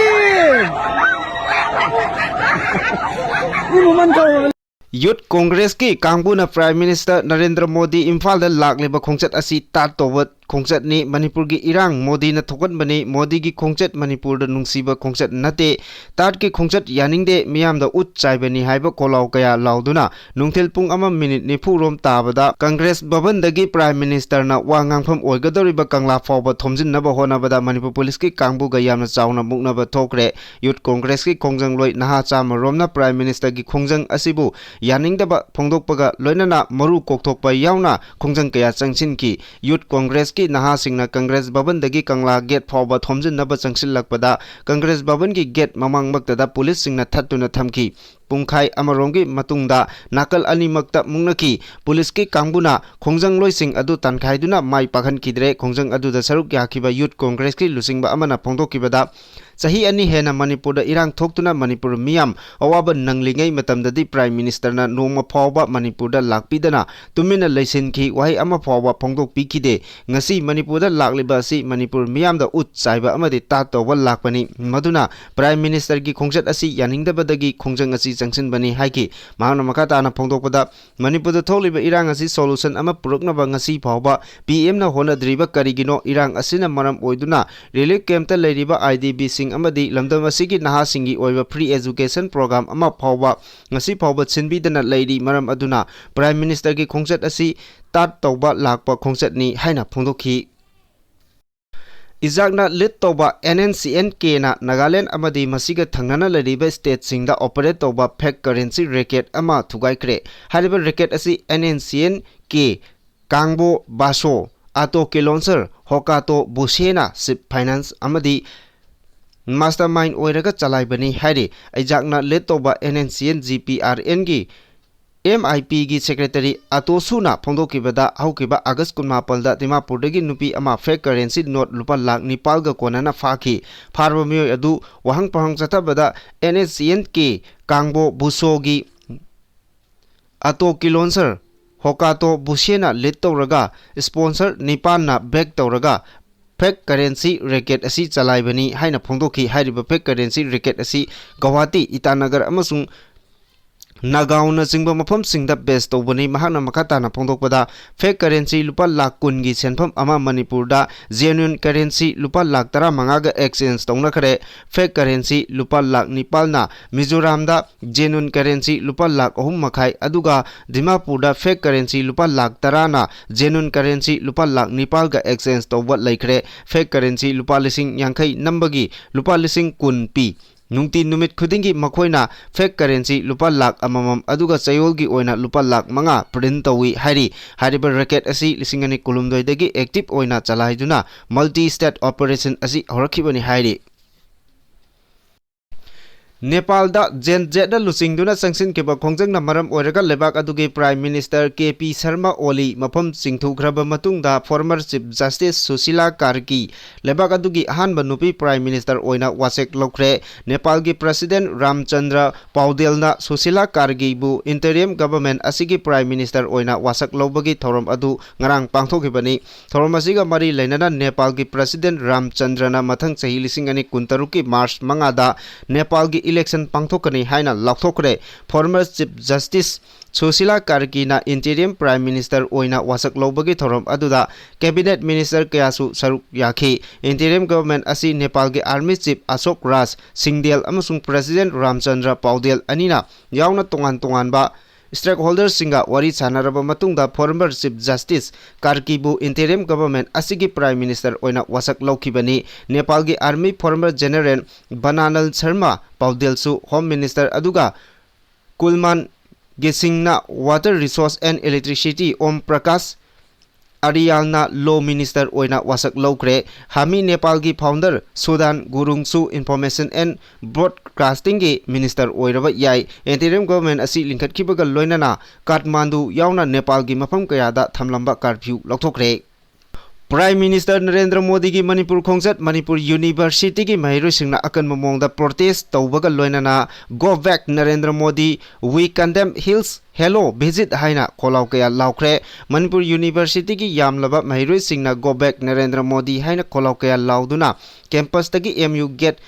ꯃꯤ ꯃꯃꯟ ꯀꯧ꯫ Youth Congressꯀꯤ ꯀꯥꯡꯕꯨꯅ Prime Minister ꯅꯔꯦꯟꯗ꯭ꯔ ꯃꯣꯗꯤ ꯏꯝꯐꯥꯜꯗ ꯂꯥꯛꯂꯤꯕ ꯈꯣꯡꯆꯠ ꯑꯁꯤ ꯇꯥꯠ ꯇꯧꯕ ꯈꯣꯡꯆꯠꯅꯤ꯫ ꯃꯅꯤꯄꯨꯔꯒꯤ ꯏꯔꯥꯡ ꯃꯣꯗꯤꯅ ꯊꯣꯛꯍꯟꯕꯅꯤ꯫ ꯃꯣꯗꯤꯒꯤ ꯈꯣꯡꯆꯠ ꯃꯅꯤꯄꯨꯔꯗ ꯅꯨꯡꯁꯤꯕ ꯈꯣꯡꯆꯠ ꯅꯠꯇꯦ꯫ ꯇꯥꯠꯀꯤ ꯈꯣꯡꯆꯠ ꯌꯥꯅꯤꯡꯗꯦ, ꯃꯤꯌꯥꯝꯗ ꯎꯠ ꯆꯥꯏꯕꯅꯤ ꯍꯥꯏꯕ ꯈꯣꯜꯂꯥꯎ ꯀꯌꯥ ꯂꯥꯎꯗꯨꯅ ꯅꯨꯡꯊꯤꯜ ꯄꯨꯡ ꯑꯃ ꯃꯤꯅꯤꯠ ꯅꯤꯐꯨ ꯔꯣꯝ ꯇꯥꯕꯗ ꯀꯪꯒ꯭ꯔꯦꯁ ꯚꯕꯟꯗꯒꯤ Prime Ministerꯅ ꯋꯥ ꯉꯥꯡꯐꯝ ꯑꯣꯏꯒꯗꯧꯔꯤꯕ ꯀꯪꯂꯥ ꯐꯥꯎꯕ ꯊꯣꯝꯖꯤꯟꯅꯕ ꯍꯣꯠꯅꯕꯗ ꯃꯅꯤꯄꯨꯔ ꯄꯨꯂꯤꯁꯀꯤ ꯀꯥꯡꯕꯨꯒ ꯌꯥꯝꯅ ꯆꯥꯎꯅ ꯃꯨꯛꯅꯕ ꯊꯣꯛꯈ꯭ꯔꯦ꯫ ꯌꯨꯠ ꯀꯣꯡꯒ꯭ꯔꯦꯁꯀꯤ ꯈꯣꯡꯖꯪꯂꯣꯏ ꯅꯍꯥ ꯆꯥꯝꯃ ꯔꯣꯝꯅ Prime Ministerꯒꯤ ꯈꯣꯡꯖꯪ ꯑꯁꯤꯕꯨ ꯌꯥꯅꯤꯡꯗꯕ ꯐꯣꯡꯗꯣꯛꯄꯒ ꯂꯣꯏꯅꯅ ꯃꯔꯨ ꯀꯣꯛꯊꯣꯛꯄ ꯌꯥꯎꯅ ꯈꯣꯡꯖꯪ ꯀꯌꯥ ꯆꯪꯁꯤꯟꯈꯤ꯫ ꯌꯨꯠ ꯀꯣꯡꯒ꯭ꯔꯦꯁꯀꯤ ꯅꯍꯥꯁꯤꯡꯅ ꯀꯪꯒ꯭ꯔꯦꯁ ꯚꯕꯟꯗꯒꯤ ꯀꯪꯂꯥ ꯒꯦꯠ ꯐꯥꯎꯕ ꯊꯣꯝꯖꯤꯟꯅꯕ ꯆꯪꯁꯤꯜꯂꯛꯄꯗ ꯀꯪꯒ꯭ꯔꯦꯁ ꯚꯕꯟꯒꯤ ꯒꯦꯠ ꯃꯃꯥꯡꯃꯛꯇꯗ ꯄꯨꯂꯤꯁꯁꯤꯡꯅ ꯊꯠꯇꯨꯅ ꯊꯝꯈꯤ꯫ ꯄꯨꯡꯈꯥꯏ ꯑꯃꯔꯣꯝꯒꯤ ꯃꯇꯨꯡꯗ ꯅꯥꯀꯜ ꯑꯅꯤꯃꯛꯇ ꯃꯨꯛꯅꯈꯤ꯫ ꯄꯨꯂꯤꯁꯀꯤ ꯀꯥꯡꯕꯨꯅ ꯈꯣꯡꯖꯪꯂꯣꯏꯁꯤꯡ ꯑꯗꯨ ꯇꯥꯟꯈꯥꯏꯗꯨꯅ ꯃꯥꯏ ꯄꯥꯛꯍꯟꯈꯤꯗ꯭ꯔꯦ꯫ ꯈꯣꯡꯖꯪ ꯑꯗꯨꯗ ꯁꯔꯨꯛ ꯌꯥꯈꯤꯕ ꯌꯨꯠ ꯀꯣꯡꯒ꯭ꯔꯦꯁꯀꯤ ꯂꯨꯆꯤꯡꯕ ꯑꯃꯅ ꯐꯣꯡꯗꯣꯛꯈꯤꯕꯗ, ꯆꯍꯤ ꯑꯅꯤ ꯍꯦꯟꯅ ꯃꯅꯤꯄꯨꯔꯗ ꯏꯔꯥꯡ ꯊꯣꯛꯇꯨꯅ ꯃꯅꯤꯄꯨꯔ ꯃꯤꯌꯥꯝ ꯑꯋꯥꯕ ꯅꯪꯂꯤꯉꯩ ꯃꯇꯝꯗꯗꯤ Prime Ministerꯅ ꯅꯣꯡꯃ ꯐꯥꯎꯕ ꯃꯅꯤꯄꯨꯔꯗ ꯂꯥꯛꯄꯤꯗꯅ ꯇꯨꯃꯤꯟꯅ ꯂꯩꯁꯤꯟꯈꯤ꯫ ꯋꯥꯍꯩ ꯑꯃ ꯐꯥꯎꯕ ꯐꯣꯡꯗꯣꯛꯄꯤꯈꯤꯗꯦ꯫ ꯉꯁꯤ ꯃꯅꯤꯄꯨꯔꯗ ꯂꯥꯛꯂꯤꯕ ꯑꯁꯤ ꯃꯅꯤꯄꯨꯔ ꯃꯤꯌꯥꯝꯗ ꯎꯠ ꯆꯥꯏꯕ ꯑꯃꯗꯤ ꯇꯥꯠ ꯇꯧꯕ ꯂꯥꯛꯄꯅꯤ꯫ ꯃꯗꯨꯅ Prime Ministerꯒꯤ ꯈꯣꯡꯆꯠ ꯑꯁꯤ ꯌꯥꯅꯤꯡꯗꯕꯗꯒꯤ ꯈꯣꯡꯖꯪ ꯑꯁꯤ ꯆꯪꯁꯤꯟꯕꯅꯤ ꯍꯥꯏꯈꯤ꯫ ꯃꯍꯥꯛꯅ ꯃꯈꯥ ꯇꯥꯅ ꯐꯣꯡꯗꯣꯛꯄꯗ, ꯃꯅꯤꯄꯨꯔꯗ ꯊꯣꯛꯂꯤꯕ ꯏꯔꯥꯡ ꯑꯁꯤ solution ꯑꯃ ꯄꯨꯔꯛꯅꯕ ꯉꯁꯤ ꯐꯥꯎꯕ P Mꯅ ꯍꯣꯠꯅꯗ꯭ꯔꯤꯕ ꯀꯔꯤꯒꯤꯅꯣ? ꯏꯔꯥꯡ ꯑꯁꯤꯅ ꯃꯔꯝ ꯑꯣꯏꯗꯨꯅ relief campꯇ ꯂꯩꯔꯤꯕ I D Pꯁꯤꯡ ꯑꯃꯗꯤ ꯂꯝꯗꯝ ꯑꯁꯤꯒꯤ ꯅꯍꯥꯁꯤꯡꯒꯤ ꯑꯣꯏꯕ free education program ꯑꯃ ꯐꯥꯎꯕ ꯉꯁꯤ ꯐꯥꯎꯕ ꯁꯤꯟꯕꯤꯗꯅ ꯂꯩꯔꯤ꯫ ꯃꯔꯝ ꯑꯗꯨꯅ Prime Ministerꯒꯤ ꯈꯣꯡꯆꯠ ꯑꯁꯤ ꯇꯥꯠ ꯇꯧꯕ ꯂꯥꯛꯄ ꯈꯣꯡꯆꯠꯅꯤ ꯍꯥꯏꯅ ꯐꯣꯡꯗꯣꯛꯈꯤ꯫ ꯏꯖꯥꯛꯅ lead ꯇꯧꯕ N N C N Kꯅ Nagaland ꯑꯃꯗꯤ ꯃꯁꯤꯒ ꯊꯪꯅꯅ ꯂꯩꯔꯤꯕ stateꯁꯤꯡꯗ operate ꯇꯧꯕ fake currency racket ꯑꯃ ꯊꯨꯒꯥꯏꯈ꯭ꯔꯦ꯫ ꯍꯥꯏꯔꯤꯕ racket ꯑꯁꯤ N N C N K, ꯀꯥꯡꯕꯣ ꯕꯥꯁꯣ, ꯑꯥꯇꯣ ꯀꯤꯂꯣꯟꯁꯔ, ꯍꯣꯀꯥꯇꯣ ꯕꯨꯁꯦꯅ chief finance ꯑꯃꯗꯤ mastermind ꯑꯣꯏꯔꯒ ꯆꯂꯥꯏꯕꯅꯤ ꯍꯥꯏꯔꯤ꯫ ꯏꯖꯥꯛꯅ lead ꯇꯧꯕ N N C N G P R Nꯒꯤ M I Pꯒꯤ secretary ꯑꯇꯣꯁꯨꯅ ꯐꯣꯡꯗꯣꯛꯈꯤꯕꯗ, ꯍꯧꯈꯤꯕ August ꯀꯨꯟꯃꯥꯄꯜꯗ ꯗꯤꯃꯥꯄꯨꯔꯗꯒꯤ ꯅꯨꯄꯤ ꯑꯃ fake currency note ꯂꯨꯄꯥ ꯂꯥꯈ ꯅꯤꯄꯥꯜꯒ ꯀꯣꯟꯅꯅ ꯐꯥꯈꯤ꯫ ꯐꯥꯔꯕ ꯃꯤꯑꯣꯏ ꯑꯗꯨ ꯋꯥꯍꯪ ꯄꯥꯎꯍꯪ ꯆꯠꯊꯕꯗ N S C N K ꯀꯥꯡꯕꯣ ꯕꯨꯁꯣꯒꯤ ꯑꯇꯣ ꯀꯤꯂꯣꯟꯁꯔ ꯍꯣꯀꯥꯇꯣ ꯕꯨꯁꯦꯅ lead ꯇꯧꯔꯒ sponsor ꯅꯤꯄꯥꯟꯅ back ꯇꯧꯔꯒ fake currency racket ꯑꯁꯤ ꯆꯂꯥꯏꯕꯅꯤ ꯍꯥꯏꯅ ꯐꯣꯡꯗꯣꯛꯈꯤ꯫ ꯍꯥꯏꯔꯤꯕ fake currency racket ꯑꯁꯤ ꯒꯧꯍꯥꯇꯤ, ꯏꯇꯥꯅꯒꯔ ꯑꯃꯁꯨꯡ ꯅꯥꯒꯥꯎꯅꯆꯤꯡꯕ ꯃꯐꯝꯁꯤꯡꯗ base ꯇꯧꯕꯅꯤ꯫ ꯃꯍꯥꯛꯅ ꯃꯈꯥ ꯇꯥꯅ ꯐꯣꯡꯗꯣꯛꯄꯗ, fake currency ꯂꯨꯄꯥ ꯂꯥꯈ ꯀꯨꯟꯒꯤ ꯁꯦꯟꯐꯝ ꯑꯃ ꯃꯅꯤꯄꯨꯔꯗ genuine currency ꯂꯨꯄꯥ ꯂꯥꯈ ꯇꯔꯥꯃꯉꯥꯒ exchange ꯇꯧꯅꯈ꯭ꯔꯦ꯫ Fake currency ꯂꯨꯄꯥ ꯂꯥꯈ ꯅꯤꯄꯥꯜꯅ ꯃꯤꯖꯣꯔꯥꯝꯗ genuine currency ꯂꯨꯄꯥ ꯂꯥꯈ ꯑꯍꯨꯝ ꯃꯈꯥꯏ, ꯑꯗꯨꯒ ꯗꯤꯃꯥꯄꯨꯔꯗ fake currency ꯂꯨꯄꯥ ꯂꯥꯈ ꯇꯔꯥꯅ genuine currency ꯂꯨꯄꯥ ꯂꯥꯈ ꯅꯤꯄꯥꯜꯒ exchange ꯇꯧꯕ ꯂꯩꯈ꯭ꯔꯦ꯫ Fake currency ꯂꯨꯄꯥ ꯂꯤꯁꯤꯡ ꯌꯥꯡꯈꯩ ꯅꯝꯕꯒꯤ ꯂꯨꯄꯥ ꯂꯤꯁꯤꯡ ꯀꯨꯟ ꯄꯤ꯫ ꯅꯨꯡꯇꯤ ꯅꯨꯃꯤꯠ ꯈꯨꯗꯤꯡꯒꯤ ꯃꯈꯣꯏꯅ fake currency ꯂꯨꯄꯥ ꯂꯥꯈ ꯑꯃꯃꯝ, ꯑꯗꯨꯒ ꯆꯌꯣꯜꯒꯤ ꯑꯣꯏꯅ ꯂꯨꯄꯥ ꯂꯥꯈ ꯃꯉꯥ print ꯇꯧꯏ ꯍꯥꯏꯔꯤ꯫ ꯍꯥꯏꯔꯤꯕ racket ꯑꯁꯤ ꯂꯤꯁꯤꯡ ꯑꯅꯤ ꯀꯨꯟꯍꯨꯝꯗꯣꯏꯗꯒꯤ active ꯑꯣꯏꯅ ꯆꯂꯥꯏꯗꯨꯅ multi state operation ꯑꯁꯤ ꯍꯧꯔꯛꯈꯤꯕꯅꯤ ꯍꯥꯏꯔꯤ꯫ ꯅꯦꯄꯥꯜꯗ Gen Zꯅ ꯂꯨꯆꯤꯡꯗꯨꯅ ꯆꯪꯁꯤꯟꯈꯤꯕ ꯈꯣꯡꯖꯪꯅ ꯃꯔꯝ ꯑꯣꯏꯔꯒ ꯂꯩꯕꯥꯛ ꯑꯗꯨꯒꯤ Prime Minister K P Sharma ꯑꯣꯂꯤ ꯃꯐꯝ ꯆꯤꯡꯊꯨꯈ꯭ꯔꯕ ꯃꯇꯨꯡꯗ former Chief Justice ꯁꯨꯁꯤꯂꯥ ꯀꯥꯔꯀꯤ ꯂꯩꯕꯥꯛ ꯑꯗꯨꯒꯤ ꯑꯍꯥꯟꯕ ꯅꯨꯄꯤ Prime Minister ꯑꯣꯏꯅ ꯋꯥꯁꯛ ꯂꯧꯈ꯭ꯔꯦ꯫ ꯅꯦꯄꯥꯜꯒꯤ President ꯔꯥꯝꯆꯟꯗ꯭ꯔ ꯄꯥꯎꯗꯦꯜꯅ ꯁꯨꯁꯤꯂꯥ ꯀꯥꯔꯀꯤꯕꯨ interim government ꯑꯁꯤꯒꯤ Prime Minister ꯑꯣꯏꯅ ꯋꯥꯁꯛ ꯂꯧꯕꯒꯤ ꯊꯧꯔꯝ ꯑꯗꯨ ꯉꯔꯥꯡ ꯄꯥꯡꯊꯣꯛꯈꯤꯕꯅꯤ꯫ ꯊꯧꯔꯝ ꯑꯁꯤꯒ ꯃꯔꯤ ꯂꯩꯅꯅ ꯅꯦꯄꯥꯜꯒꯤ President ꯔꯥꯝꯆꯟꯗ꯭ꯔꯅ ꯃꯊꯪ ꯆꯍꯤ ꯂꯤꯁꯤꯡ ꯑꯅꯤ ꯀꯨꯟꯇꯔꯨꯛꯀꯤ March ꯃꯉꯥꯗ ꯅꯦꯄꯥꯜꯒꯤ election ꯄꯥꯡꯊꯣꯛꯀꯅꯤ ꯍꯥꯏꯅ ꯂꯥꯎꯊꯣꯛꯈ꯭ꯔꯦ꯫ Former Chief Justice Sushila ꯀꯥꯔꯀꯤꯅ interim Prime Minister ꯑꯣꯏꯅ ꯋꯥꯁꯛ ꯂꯧꯕꯒꯤ ꯊꯧꯔꯝ ꯑꯗꯨꯗ cabinet minister ꯀꯌꯥꯁꯨ ꯁꯔꯨꯛ ꯌꯥꯈꯤ꯫ Interim government ꯑꯁꯤ ꯅꯦꯄꯥꯜꯒꯤ Army Chief ꯑꯁꯣꯛ ꯔꯥꯖ ꯁꯤꯡꯗꯦꯜ ꯑꯃꯁꯨꯡ President ꯔꯥꯝꯆꯟꯗ꯭ꯔ ꯄꯥꯎꯗꯦꯜ ꯑꯅꯤꯅ ꯌꯥꯎꯅ ꯇꯣꯉꯥꯟ ꯇꯣꯉꯥꯟꯕ stakeholderꯁꯤꯡꯒ ꯋꯥꯔꯤ ꯁꯥꯟꯅꯔꯕ ꯃꯇꯨꯡꯗ former Chief Justice ꯀꯥꯔꯀꯤꯕꯨ interim government ꯑꯁꯤꯒꯤ Prime Minister ꯑꯣꯏꯅ ꯋꯥꯁꯛ ꯂꯧꯈꯤꯕꯅꯤ꯫ ꯅꯦꯄꯥꯜꯒꯤ Army former General ꯕꯅꯥꯅꯜ Sharma ꯄꯥꯎꯗꯦꯜꯁꯨ Home Minister, ꯑꯗꯨꯒ ꯀꯨꯜꯃꯥꯟ ꯒꯦꯁꯤꯡꯅ Water Resource and Electricity, Om Prakash ꯑꯔꯤꯌꯥꯜꯅ Law Minister ꯑꯣꯏꯅ ꯋꯥꯁꯛ ꯂꯧꯈ꯭ꯔꯦ꯫ ꯍꯥꯃꯤ ꯅꯦꯄꯥꯜꯒꯤ founder ꯁꯨꯗꯥꯟ ꯒꯨꯔꯨꯡꯁꯨ Information and Broadcastingꯒꯤ Minister ꯑꯣꯏꯔꯕ ꯌꯥꯏ꯫ Interim government ꯑꯁꯤ ꯂꯤꯡꯈꯠꯈꯤꯕꯒ ꯂꯣꯏꯅꯅ ꯀꯥꯊꯃꯥꯟꯗꯨ ꯌꯥꯎꯅ ꯅꯦꯄꯥꯜꯒꯤ ꯃꯐꯝ ꯀꯌꯥꯗ ꯊꯝꯂꯝꯕ curfew ꯂꯧꯊꯣꯛꯈ꯭ꯔꯦ꯫ Prime Minister ꯅꯔꯦꯟꯗ꯭ꯔ ꯃꯣꯗꯤꯒꯤ ꯃꯅꯤꯄꯨꯔ ꯈꯣꯡꯆꯠ꯫ ꯃꯅꯤꯄꯨꯔ Universityꯒꯤ ꯃꯍꯩꯔꯣꯏꯁꯤꯡꯅ ꯑꯀꯟꯕ ꯃꯑꯣꯡꯗ protest ꯇꯧꯕꯒ ꯂꯣꯏꯅꯅ "Go back Narendra Modi, we condemn his hello visit" ꯍꯥꯏꯅ ꯈꯣꯜꯂꯥꯎ ꯀꯌꯥ ꯂꯥꯎꯈ꯭ꯔꯦ꯫ ꯃꯅꯤꯄꯨꯔ Universityꯒꯤ ꯌꯥꯝꯂꯕ ꯃꯍꯩꯔꯣꯏꯁꯤꯡꯅ "Go back Narendra Modi" ꯍꯥꯏꯅ ꯈꯣꯜꯂꯥꯎ ꯀꯌꯥ ꯂꯥꯎꯗꯨꯅ campusꯇꯒꯤ M U gate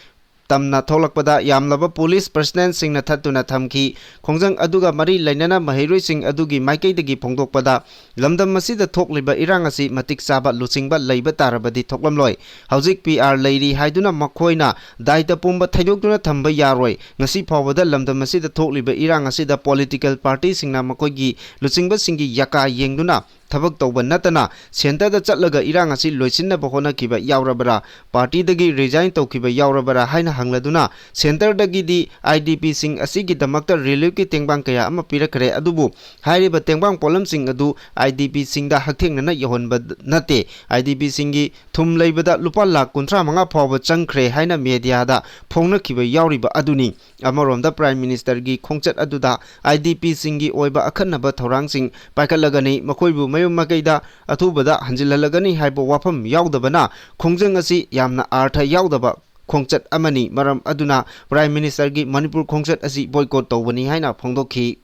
ꯇꯝꯅ ꯊꯣꯛꯂꯛꯄꯗ ꯌꯥꯝꯂꯕ ꯄꯨꯂꯤꯁ ꯄꯔꯁꯅꯦꯜꯁꯤꯡꯅ ꯊꯠꯇꯨꯅ ꯊꯝꯈꯤ꯫ ꯈꯣꯡꯖꯪ ꯑꯗꯨꯒ ꯃꯔꯤ ꯂꯩꯅꯅ ꯃꯍꯩꯔꯣꯏꯁꯤꯡ ꯑꯗꯨꯒꯤ ꯃꯥꯏꯀꯩꯗꯒꯤ ꯐꯣꯡꯗꯣꯛꯄꯗ, ꯂꯝꯗꯝ ꯑꯁꯤꯗ ꯊꯣꯛꯂꯤꯕ ꯏꯔꯥꯡ ꯑꯁꯤ ꯃꯇꯤꯛ ꯆꯥꯕ ꯂꯨꯆꯤꯡꯕ ꯂꯩꯕ ꯇꯥꯔꯕꯗꯤ ꯊꯣꯛꯂꯝꯂꯣꯏ꯫ ꯍꯧꯖꯤꯛ ꯄꯤ ꯑꯥꯔ ꯂꯩꯔꯤ ꯍꯥꯏꯗꯨꯅ ꯃꯈꯣꯏꯅ ꯗꯥꯏꯇ ꯄꯨꯝꯕ ꯊꯩꯗꯣꯛꯇꯨꯅ ꯊꯝꯕ ꯌꯥꯔꯣꯏ꯫ ꯉꯁꯤ ꯐꯥꯎꯕꯗ ꯂꯝꯗꯝ ꯑꯁꯤꯗ ꯊꯣꯛꯂꯤꯕ ꯏꯔꯥꯡ ꯑꯁꯤꯗ ꯄꯣꯂꯤꯇꯤꯀꯦꯜ ꯄꯥꯔꯇꯤꯁꯤꯡꯅ ꯃꯈꯣꯏꯒꯤ ꯂꯨꯆꯤꯡꯕꯁꯤꯡꯒꯤ ꯌꯥꯀꯥ ꯌꯦꯡꯗꯨꯅ ꯊꯕꯛ ꯇꯧꯕ ꯅꯠꯇꯅ ꯁꯦꯟꯇꯔꯗ ꯆꯠꯂꯒ ꯏꯔꯥꯡ ꯑꯁꯤ ꯂꯣꯏꯁꯤꯟꯅꯕ ꯍꯣꯠꯅꯈꯤꯕ ꯌꯥꯎꯔꯕꯔꯥ, ꯄꯥꯔꯇꯤꯗꯒꯤ ꯔꯤꯖꯥꯏꯟ ꯇꯧꯈꯤꯕ ꯌꯥꯎꯔꯕꯔꯥ ꯍꯥꯏꯅ ꯍꯪꯂꯗꯨꯅ, ꯁꯦꯟꯇꯔꯗꯒꯤꯗꯤ ꯑꯥꯏ ꯗꯤ ꯄꯤꯁꯤꯡ ꯑꯁꯤꯒꯤꯗꯃꯛꯇ ꯔꯤꯂꯤꯐꯀꯤ ꯇꯦꯡꯕꯥꯡ ꯀꯌꯥ ꯑꯃ ꯄꯤꯔꯛꯈ꯭ꯔꯦ, ꯑꯗꯨꯕꯨ ꯍꯥꯏꯔꯤꯕ ꯇꯦꯡꯕꯥꯡ ꯄꯣꯠꯂꯝꯁꯤꯡ ꯑꯗꯨ ꯑꯥꯏ ꯗꯤ ꯄꯤꯁꯤꯡꯗ ꯍꯛꯊꯦꯡꯅꯅ ꯌꯧꯍꯟꯕ ꯅꯠꯇꯦ꯫ ꯑꯥꯏ ꯗꯤ ꯄꯤꯁꯤꯡꯒꯤ ꯊꯨꯝ ꯂꯩꯕꯗ ꯂꯨꯄꯥ ꯂꯥꯈ ꯀꯨꯟꯊ꯭ꯔꯥ ꯃꯉꯥ ꯐꯥꯎꯕ ꯆꯪꯈ꯭ꯔꯦ ꯍꯥꯏꯅ ꯃꯦꯗꯤꯌꯥꯗ ꯐꯣꯡꯅꯈꯤꯕ ꯌꯥꯎꯔꯤꯕ ꯑꯗꯨꯅꯤ꯫ ꯑꯃꯔꯣꯝꯗ, ꯄ꯭ꯔꯥꯏꯝ ꯃꯤꯅꯤꯁꯇꯔꯒꯤ ꯈꯣꯡꯆꯠ ꯑꯗꯨꯗ ꯑꯥꯏ ꯗꯤ ꯄꯤꯁꯤꯡꯒꯤ ꯑꯣꯏꯕ ꯑꯈꯟꯅꯕ ꯊꯧꯔꯥꯡꯁꯤꯡ ꯄꯥꯏꯈꯠꯂꯒꯅꯤ, ꯃꯈꯣꯏꯕꯨ ꯃꯌꯨꯝ ꯃꯀꯩꯗ ꯑꯊꯨꯕꯗ ꯍꯟꯖꯤꯜꯍꯜꯂꯒꯅꯤ ꯍꯥꯏꯕ ꯋꯥꯐꯝ ꯌꯥꯎꯗꯕꯅ ꯈꯣꯡꯖꯪ ꯑꯁꯤ ꯌꯥꯝꯅ ꯑꯥꯔꯊ ꯌꯥꯎꯗꯕ ꯈꯣꯡꯆꯠ ꯑꯃꯅꯤ꯫ ꯃꯔꯝ ꯑꯗꯨꯅ ꯄ꯭ꯔꯥꯏꯝ ꯃꯤꯅꯤꯁꯇꯔꯒꯤ ꯃꯅꯤꯄꯨꯔ ꯈꯣꯡꯆꯠ ꯑꯁꯤ ꯕꯣꯏꯀꯣꯠ ꯇꯧꯕꯅꯤ ꯍꯥꯏꯅ ꯐꯣꯡꯗꯣꯛꯈꯤ꯫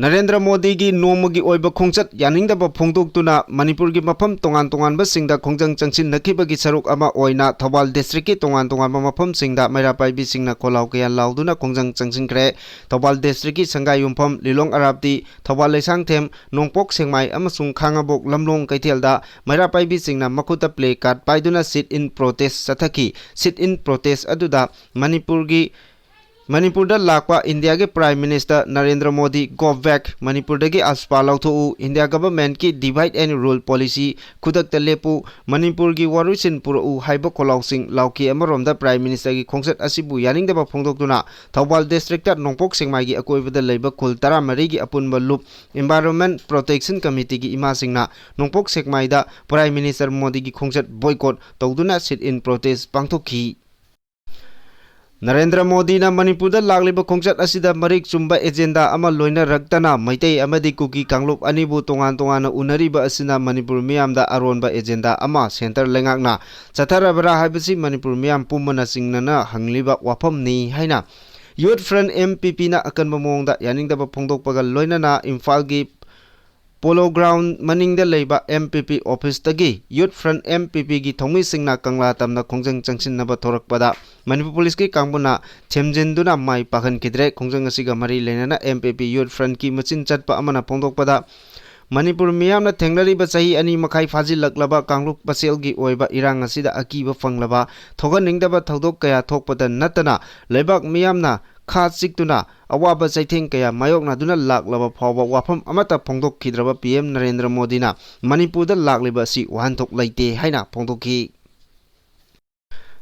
ꯅꯔꯦꯟꯗ꯭ꯔ ꯃꯣꯗꯤꯒꯤ ꯅꯣꯡꯃꯒꯤ ꯑꯣꯏꯕ ꯈꯣꯡꯆꯠ ꯌꯥꯅꯤꯡꯗꯕ ꯐꯣꯡꯗꯣꯛꯇꯨꯅ ꯃꯅꯤꯄꯨꯔꯒꯤ ꯃꯐꯝ ꯇꯣꯉꯥꯟ ꯇꯣꯉꯥꯟꯕꯁꯤꯡꯗ ꯈꯣꯡꯖꯪ ꯆꯪꯁꯤꯟꯅꯈꯤꯕꯒꯤ ꯁꯔꯨꯛ ꯑꯃ ꯑꯣꯏꯅ ꯊꯧꯕꯥꯜ ꯗꯤꯁꯇ꯭ꯔꯤꯛꯀꯤ ꯇꯣꯉꯥꯟ ꯇꯣꯉꯥꯟꯕ ꯃꯐꯝꯁꯤꯡꯗ ꯃꯩꯔꯥ ꯄꯥꯏꯕꯤꯁꯤꯡꯅ ꯈꯣꯜꯂꯥꯎ ꯀꯌꯥ ꯂꯥꯎꯗꯨꯅ ꯈꯣꯡꯖꯪ ꯆꯪꯁꯤꯟꯈ꯭ꯔꯦ꯫ ꯊꯧꯕꯥꯜ ꯗꯤꯁꯇ꯭ꯔꯤꯛꯀꯤ ꯁꯪꯒꯥꯏꯌꯨꯝꯐꯝ, ꯂꯤꯂꯣꯡ ꯑꯔꯥꯞꯇꯤ, ꯊꯧꯕꯥꯜ ꯂꯩꯁꯥꯡꯊꯦꯝ, ꯅꯣꯡꯄꯣꯛ ꯁꯦꯛꯃꯥꯏ ꯑꯃꯁꯨꯡ ꯈꯥꯉꯕꯣꯛ ꯂꯝꯂꯣꯡ ꯀꯩꯊꯦꯜꯗ ꯃꯩꯔꯥ ꯄꯥꯏꯕꯤꯁꯤꯡꯅ ꯃꯈꯨꯠꯇ ꯄ꯭ꯂꯦ ꯀꯥꯔꯗ ꯄꯥꯏꯗꯨꯅ ꯁꯤꯠ ꯏꯟ ꯄ꯭ꯔꯣꯇꯦꯁ ꯆꯠꯊꯈꯤ꯫ ꯁꯤꯠ ꯏꯟ ꯄ꯭ꯔꯣꯇꯦꯁ ꯑꯗꯨꯗ ꯃꯅꯤꯄꯨꯔꯒꯤ ꯃꯅꯤꯄꯨꯔꯗ ꯂꯥꯛꯄ ꯏꯟꯗꯤꯌꯥꯒꯤ prime minister Narendra Modi "Go back, ꯃꯅꯤꯄꯨꯔꯗꯒꯤ ꯑꯁꯄꯥ ꯂꯧꯊꯣꯛꯎ, India ꯒꯚꯔꯟꯃꯦꯟꯠꯀꯤ divide and rule policy ꯈꯨꯗꯛꯇ ꯂꯦꯞꯄꯨ, ꯃꯅꯤꯄꯨꯔꯒꯤ ꯋꯥꯔꯣꯏꯁꯤꯟ ꯄꯨꯔꯛꯎ" ꯍꯥꯏꯕ ꯈꯣꯜꯂꯥꯎꯁꯤꯡ ꯂꯥꯎꯈꯤ꯫ ꯑꯃꯔꯣꯝꯗ, ꯄ꯭ꯔꯥꯏꯝ ꯃꯤꯅꯤꯁꯇꯔꯒꯤ ꯈꯣꯡꯆꯠ ꯑꯁꯤꯕꯨ ꯌꯥꯅꯤꯡꯗꯕ ꯐꯣꯡꯗꯣꯛꯇꯨꯅ ꯊꯧꯕꯥꯜ ꯗꯤꯁꯇ꯭ꯔꯤꯛꯇ ꯅꯣꯡꯄꯣꯛ ꯁꯦꯛꯃꯥꯏꯒꯤ ꯑꯀꯣꯏꯕꯗ ꯂꯩꯕ ꯈꯨꯜ ꯇꯔꯥꯃꯔꯤꯒꯤ ꯑꯄꯨꯟꯕ ꯂꯨꯞ ꯏꯟꯚꯥꯏꯔꯣꯟꯃꯦꯟꯠ ꯄ꯭ꯔꯣꯇꯦꯛꯁꯟ ꯀꯃꯤꯇꯤꯒꯤ ꯏꯃꯥꯁꯤꯡꯅ ꯅꯣꯡꯄꯣꯛ ꯁꯦꯛꯃꯥꯏꯗ ꯄ꯭ꯔꯥꯏꯝ ꯃꯤꯅꯤꯁꯇꯔ ꯃꯣꯗꯤꯒꯤ ꯈꯣꯡꯆꯠ ꯕꯣꯏꯀꯣꯠ ꯇꯧꯗꯨꯅ ꯁꯤꯠ ꯏꯟ ꯄ꯭ꯔꯣꯇꯦꯁ ꯄꯥꯡꯊꯣꯛꯈꯤ꯫ ꯅꯔꯦꯟꯗ꯭ꯔ ꯃꯣꯗꯤꯅ ꯃꯅꯤꯄꯨꯔꯗ ꯂꯥꯛꯂꯤꯕ ꯈꯣꯡꯆꯠ ꯑꯁꯤꯗ ꯃꯔꯤꯛ ꯆꯨꯝꯕ ꯑꯦꯖꯦꯟꯗꯥ ꯑꯃ ꯂꯣꯏꯅꯔꯛꯇꯅ ꯃꯩꯇꯩ ꯑꯃꯗꯤ ꯀꯨꯀꯤ ꯀꯥꯡꯂꯨꯞ ꯑꯅꯤꯕꯨ ꯇꯣꯉꯥꯟ ꯇꯣꯉꯥꯟꯅ ꯎꯅꯔꯤꯕ ꯑꯁꯤꯅ ꯃꯅꯤꯄꯨꯔ ꯃꯤꯌꯥꯝꯗ ꯑꯔꯣꯟꯕ ꯑꯦꯖꯦꯟꯗꯥ ꯑꯃ ꯁꯦꯟꯇꯔ ꯂꯩꯉꯥꯛꯅ ꯆꯠꯊꯔꯕ꯭ꯔꯥ ꯍꯥꯏꯕꯁꯤ ꯃꯅꯤꯄꯨꯔ ꯃꯤꯌꯥꯝ ꯄꯨꯝꯕꯅ ꯆꯤꯡꯅꯅ ꯍꯪꯂꯤꯕ ꯋꯥꯐꯝꯅꯤ ꯍꯥꯏꯅ ꯌꯨꯠ ꯐ꯭ꯔꯟꯠ, ꯑꯦꯝ ꯄꯤ ꯄꯤꯅ ꯑꯀꯟꯕ ꯃꯑꯣꯡꯗ ꯌꯥꯅꯤꯡꯗꯕ ꯐꯣꯡꯗꯣꯛꯄꯒ ꯂꯣꯏꯅꯅ ꯏꯝꯐꯥꯜꯒꯤ Polo Ground ꯃꯅꯤꯡꯗ ꯂꯩꯕ M P P office ꯇꯒꯤ Youth Front M P P ꯒꯤ ꯊꯧꯃꯤꯁꯤꯡꯅ ꯀꯪꯂꯥ ꯇꯝꯅ ꯈꯣꯡꯖꯪ ꯆꯪꯁꯤꯟꯅꯕ ꯊꯣꯔꯛꯄꯗ ꯃꯅꯤꯄꯨꯔ Police ꯀꯤ ꯀꯥꯡꯕꯨꯅ ꯊꯦꯝꯖꯤꯟꯗꯨꯅ ꯃꯥꯏ ꯄꯥꯛꯍꯟꯈꯤꯗ꯭ꯔꯦ꯫ ꯈꯣꯡꯖꯪ ꯑꯁꯤꯒ ꯃꯔꯤ ꯂꯩꯅꯅ M P P Youth Front ꯀꯤ ꯃꯆꯤꯟ ꯆꯠꯄ ꯑꯃꯅ ꯐꯣꯡꯗꯣꯛꯄꯗ, ꯃꯅꯤꯄꯨꯔ ꯃꯤꯌꯥꯝꯅ ꯊꯦꯡꯅꯔꯤꯕ ꯆꯍꯤ ꯑꯅꯤ ꯃꯈꯥꯏ ꯐꯥꯖꯤꯜꯂꯛꯂꯕ ꯀꯥꯡꯂꯨꯞ ꯃꯁꯦꯜꯒꯤ ꯑꯣꯏꯕ ꯏꯔꯥꯡ ꯑꯁꯤꯗ ꯑꯀꯤꯕ ꯐꯪꯂꯕ ꯊꯣꯛꯍꯟꯅꯤꯡꯗꯕ ꯊꯧꯗꯣꯛ ꯀꯌꯥ ꯊꯣꯛꯄꯗ ꯅꯠꯇꯅ, ꯂꯩꯕꯥꯛ ꯃꯤꯌꯥꯝꯅ ꯈꯥ ꯆꯤꯛꯇꯨꯅ ꯑꯋꯥꯕ ꯆꯩꯊꯦꯡ ꯀꯌꯥ ꯃꯥꯌꯣꯛꯅꯗꯨꯅ ꯂꯥꯛꯂꯕ ꯐꯥꯎꯕ ꯋꯥꯐꯝ ꯑꯃꯠꯇ ꯐꯣꯡꯗꯣꯛꯈꯤꯗ꯭ꯔꯕ P M ꯅꯔꯦꯟꯗ꯭ꯔ ꯃꯣꯗꯤꯅ ꯃꯅꯤꯄꯨꯔꯗ ꯂꯥꯛꯂꯤꯕ ꯑꯁꯤ ꯋꯥꯍꯟꯊꯣꯛ ꯂꯩꯇꯦ ꯍꯥꯏꯅ ꯐꯣꯡꯗꯣꯛꯈꯤ꯫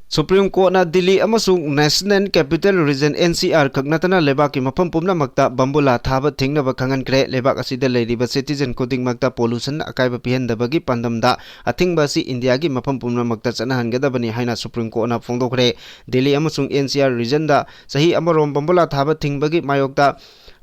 Supreme Court ꯅ ꯗꯤꯜꯂꯤ ꯑꯃꯁꯨꯡ National Capital Region, N C R ꯈꯛ ꯅꯠꯇꯅ ꯂꯩꯕꯥꯛꯀꯤ ꯃꯐꯝ ꯄꯨꯝꯅꯃꯛꯇ ꯕꯝꯕꯨꯂꯥ ꯊꯥꯕ ꯊꯤꯡꯅꯕ ꯈꯪꯍꯟꯈ꯭ꯔꯦ꯫ ꯂꯩꯕꯥꯛ ꯑꯁꯤꯗ ꯂꯩꯔꯤꯕ citizen ꯈꯨꯗꯤꯡꯃꯛꯇ pollution ꯑꯀꯥꯏꯕ ꯄꯤꯍꯟꯗꯕꯒꯤ ꯄꯥꯟꯗꯝꯗ ꯑꯊꯤꯡꯕ ꯑꯁꯤ ꯏꯟꯗꯤꯌꯥꯒꯤ ꯃꯐꯝ ꯄꯨꯝꯅꯃꯛꯇ ꯆꯠꯅꯍꯟꯒꯗꯕꯅꯤ ꯍꯥꯏꯅ Supreme Court ꯅ ꯐꯣꯡꯗꯣꯛꯈ꯭ꯔꯦ꯫ ꯗꯤꯜꯂꯤ ꯑꯃꯁꯨꯡ N C R region ꯗ ꯆꯍꯤ ꯑꯃꯔꯣꯝ ꯕꯝꯕꯨꯂꯥ ꯊꯥꯕ ꯊꯤꯡꯕꯒꯤ ꯃꯥꯌꯣꯛꯇ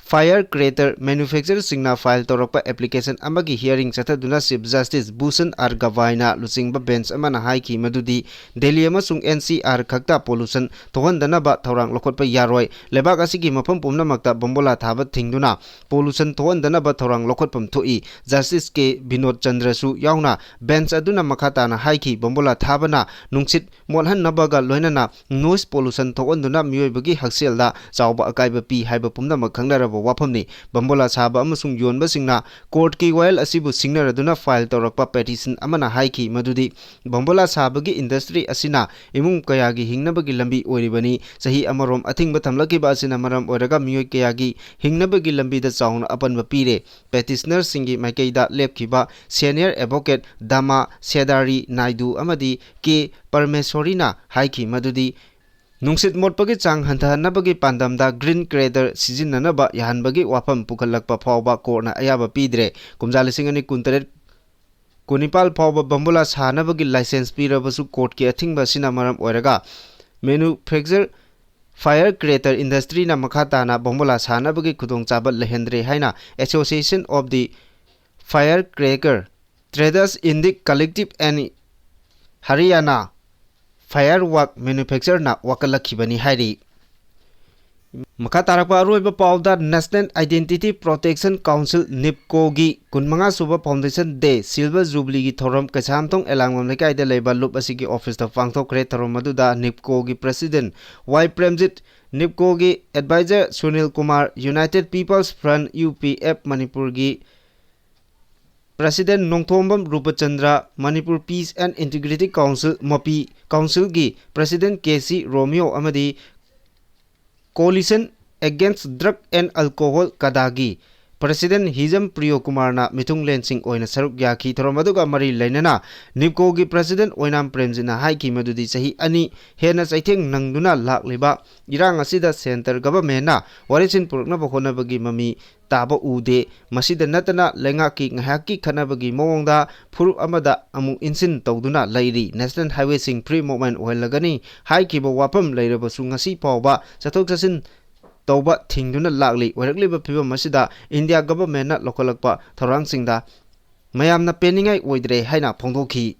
fire creator manufacturer ꯁꯤꯡꯅ file ꯇꯧꯔꯛꯄ application ꯑꯃꯒꯤ hearing ꯆꯠꯊꯗꯨꯅ Chief Justice Bhushan R Gavai ꯅ ꯂꯨꯆꯤꯡꯕ bench ꯑꯃꯅ ꯍꯥꯏꯈꯤ ꯃꯗꯨꯗꯤ ꯗꯤꯜꯂꯤ ꯑꯃꯁꯨꯡ N C R ꯈꯛꯇ pollution ꯊꯣꯛꯍꯟꯗꯅꯕ ꯊꯧꯔꯥꯡ ꯂꯧꯈꯠꯄ ꯌꯥꯔꯣꯏ꯫ ꯂꯩꯕꯥꯛ ꯑꯁꯤꯒꯤ ꯃꯐꯝ ꯄꯨꯝꯅꯃꯛꯇ ꯕꯝꯕꯨꯂꯥ ꯊꯥꯕ ꯊꯤꯡꯗꯨꯅ pollution ꯊꯣꯛꯍꯟꯗꯅꯕ ꯊꯧꯔꯥꯡ ꯂꯧꯈꯠꯐꯝ ꯊꯣꯛꯏ꯫ Justice K Binod Chandra ꯁꯨ ꯌꯥꯎꯅ bench ꯑꯗꯨꯅ ꯃꯈꯥ ꯇꯥꯅ ꯍꯥꯏꯈꯤ, ꯕꯝꯕꯨꯂꯥ ꯊꯥꯕꯅ ꯅꯨꯡꯁꯤꯠ ꯃꯣꯠꯍꯟꯅꯕꯒ ꯂꯣꯏꯅꯅ noise pollution ꯊꯣꯛꯍꯟꯗꯨꯅ ꯃꯤꯑꯣꯏꯕꯒꯤ ꯍꯛꯁꯦꯜꯗ ꯆꯥꯎꯕ ꯑꯀꯥꯏꯕ ꯄꯤ ꯍꯥꯏꯕ ꯄꯨꯝꯅꯃꯛ ꯈꯪꯅꯔꯕ ꯋꯥꯐꯝꯅꯤ꯫ ꯕꯝꯕꯨꯂꯥ ꯁꯥꯕ ꯑꯃꯁꯨꯡ ꯌꯣꯟꯕꯁꯤꯡꯅ court ꯀꯤ ꯋꯥꯌꯦꯜ ꯑꯁꯤꯕꯨ ꯁꯤꯡꯅꯔꯗꯨꯅ file ꯇꯧꯔꯛꯄ petition ꯑꯃꯅ ꯍꯥꯏꯈꯤ ꯃꯗꯨꯗꯤ ꯕꯝꯕꯨꯂꯥ ꯁꯥꯕꯒꯤ industry ꯑꯁꯤꯅ ꯏꯃꯨꯡ ꯀꯌꯥꯒꯤ ꯍꯤꯡꯅꯕꯒꯤ ꯂꯝꯕꯤ ꯑꯣꯏꯔꯤꯕꯅꯤ꯫ ꯆꯍꯤ ꯑꯃꯔꯣꯝ ꯑꯊꯤꯡꯕ ꯊꯝꯂꯛꯈꯤꯕ ꯑꯁꯤꯅ ꯃꯔꯝ ꯑꯣꯏꯔꯒ ꯃꯤꯑꯣꯏ ꯀꯌꯥꯒꯤ ꯍꯤꯡꯅꯕꯒꯤ ꯂꯝꯕꯤꯗ ꯆꯥꯎꯅ ꯑꯄꯟꯕ ꯄꯤꯔꯦ꯫ Petitioner ꯁꯤꯡꯒꯤ ꯃꯥꯏꯀꯩꯗ ꯂꯦꯞꯈꯤꯕ senior advocate ꯗꯥꯃꯥ ꯁꯦꯗꯥꯔꯤ ꯅꯥꯏꯗꯨ ꯑꯃꯗꯤ ꯀꯦ ꯄꯔꯃꯦꯁꯣꯔꯤꯅ ꯍꯥꯏꯈꯤ ꯃꯗꯨꯗꯤ ꯅꯨꯡꯁꯤꯠ ꯃꯣꯠꯄꯒꯤ ꯆꯥꯡ ꯍꯟꯊꯍꯟꯅꯕꯒꯤ ꯄꯥꯟꯗꯝꯗ green creator ꯁꯤꯖꯤꯟꯅꯅꯕ ꯌꯥꯍꯟꯕꯒꯤ ꯋꯥꯐꯝ ꯄꯨꯈꯠꯂꯛꯄ ꯐꯥꯎꯕ court ꯅ ꯑꯌꯥꯕ ꯄꯤꯗ꯭ꯔꯦ꯫ ꯀꯨꯝꯖꯥ ꯂꯤꯁꯤꯡ ꯑꯅꯤ ꯀꯨꯟꯇꯔꯦꯠ ꯀꯨꯟꯅꯤꯄꯥꯜ ꯐꯥꯎꯕ ꯕꯝꯕꯨꯂꯥ ꯁꯥꯅꯕꯒꯤ license ꯄꯤꯔꯕꯁꯨ court ꯀꯤ ꯑꯊꯤꯡꯕ ꯑꯁꯤꯅ ꯃꯔꯝ ꯑꯣꯏꯔꯒ manufacture fire creator industry ꯅ ꯃꯈꯥ ꯇꯥꯅ ꯕꯝꯕꯨꯂꯥ ꯁꯥꯅꯕꯒꯤ ꯈꯨꯗꯣꯡꯆꯥꯕ ꯂꯩꯍꯟꯗ꯭ꯔꯦ ꯍꯥꯏꯅ Association of the Firecracker Traders in the Collective and Haryana Firework Manufacturer ꯅ ꯋꯥꯀꯠꯂꯛꯈꯤꯕꯅꯤ ꯍꯥꯏꯔꯤ꯫ ꯃꯈꯥ ꯇꯥꯔꯛꯄ ꯑꯔꯣꯏꯕ ꯄꯥꯎꯗ, National Identity Protection Council, NIPCO ꯒꯤ ꯀꯨꯟꯃꯉꯥ ꯁꯨꯕ Foundation Day Silver Jubilee ꯒꯤ ꯊꯧꯔꯝ ꯀꯩꯁꯥꯝꯊꯣꯡ ꯑꯦꯂꯥꯡꯕꯝ ꯂꯩꯀꯥꯏꯗ ꯂꯩꯕ ꯂꯨꯞ ꯑꯁꯤꯒꯤ office ꯇ ꯄꯥꯡꯊꯣꯛꯈ꯭ꯔꯦ꯫ ꯊꯧꯔꯝ ꯑꯗꯨꯗ NIPCO ꯒꯤ President ꯋꯥꯏ ꯄ꯭ꯔꯦꯝꯖꯤꯠ, NIPCO ꯒꯤ Advisor Sunil Kumar, United People's Front, U P F, ꯃꯅꯤꯄꯨꯔꯒꯤ President Nongthombam ꯔꯨꯄꯆꯟꯗ꯭ꯔ, Manipur Peace and Integrity Council, ꯃꯄꯤ, Council ꯒꯤ President ꯀꯦ ꯁꯤ ꯔꯣꯃꯤꯌꯣ ꯑꯃꯗꯤ Coalition Against Drug and Alcohol, ꯀꯗꯥꯒꯤ President ꯍꯤꯖꯝ ꯄ꯭ꯔꯤꯌꯣ ꯀꯨꯃꯥꯔꯅ ꯃꯤꯊꯨꯡꯂꯦꯟꯁꯤꯡ ꯑꯣꯏꯅ ꯁꯔꯨꯛ ꯌꯥꯈꯤ꯫ ꯊꯧꯔꯝ ꯑꯗꯨꯒ ꯃꯔꯤ ꯂꯩꯅꯅ NIPCO ꯒꯤ President ꯑꯣꯏꯅꯥꯝ ꯄ꯭ꯔꯦꯝꯖꯤꯠꯅ ꯍꯥꯏꯈꯤ ꯃꯗꯨꯗꯤ ꯆꯍꯤ ꯑꯅꯤ ꯍꯦꯟꯅ ꯆꯩꯊꯦꯡ ꯅꯪꯗꯨꯅ ꯂꯥꯛꯂꯤꯕ ꯏꯔꯥꯡ ꯑꯁꯤꯗ centre government ꯅ ꯋꯥꯔꯦꯞꯁꯤꯟ ꯄꯨꯔꯛꯅꯕ ꯍꯣꯠꯅꯕꯒꯤ ꯃꯃꯤ ꯇꯥꯕ ꯎꯗꯦ꯫ ꯃꯁꯤꯗ ꯅꯠꯇꯅ ꯂꯩꯉꯥꯛꯀꯤ ꯉꯥꯏꯍꯥꯛꯀꯤ ꯈꯠꯅꯕꯒꯤ ꯃꯑꯣꯡꯗ ꯐꯨꯔꯨꯞ ꯑꯃꯗ ꯑꯃꯨꯛ ꯏꯟꯁꯤꯟ ꯇꯧꯗꯨꯅ ꯂꯩꯔꯤ꯫ National Highway ꯁꯤꯡ free movement ꯑꯣꯏꯍꯜꯂꯒꯅꯤ ꯍꯥꯏꯈꯤꯕ ꯋꯥꯐꯝ ꯂꯩꯔꯕꯁꯨ ꯉꯁꯤ ꯐꯥꯎꯕ ꯆꯠꯊꯣꯛ ꯆꯠꯁꯤꯟ ꯇꯧꯕ ꯊꯤꯡꯗꯨꯅ ꯂꯥꯛꯂꯤ꯫ ꯑꯣꯏꯔꯛꯂꯤꯕ ꯐꯤꯕꯝ ꯑꯁꯤꯗ India government ꯅ ꯂꯧꯈꯠꯂꯛꯄ ꯊꯧꯔꯥꯡꯁꯤꯡꯗ ꯃꯌꯥꯝꯅ ꯄꯦꯟꯅꯤꯡꯉꯥꯏ ꯑꯣꯏꯗ꯭ꯔꯦ ꯍꯥꯏꯅ ꯐꯣꯡꯗꯣꯛꯈꯤ꯫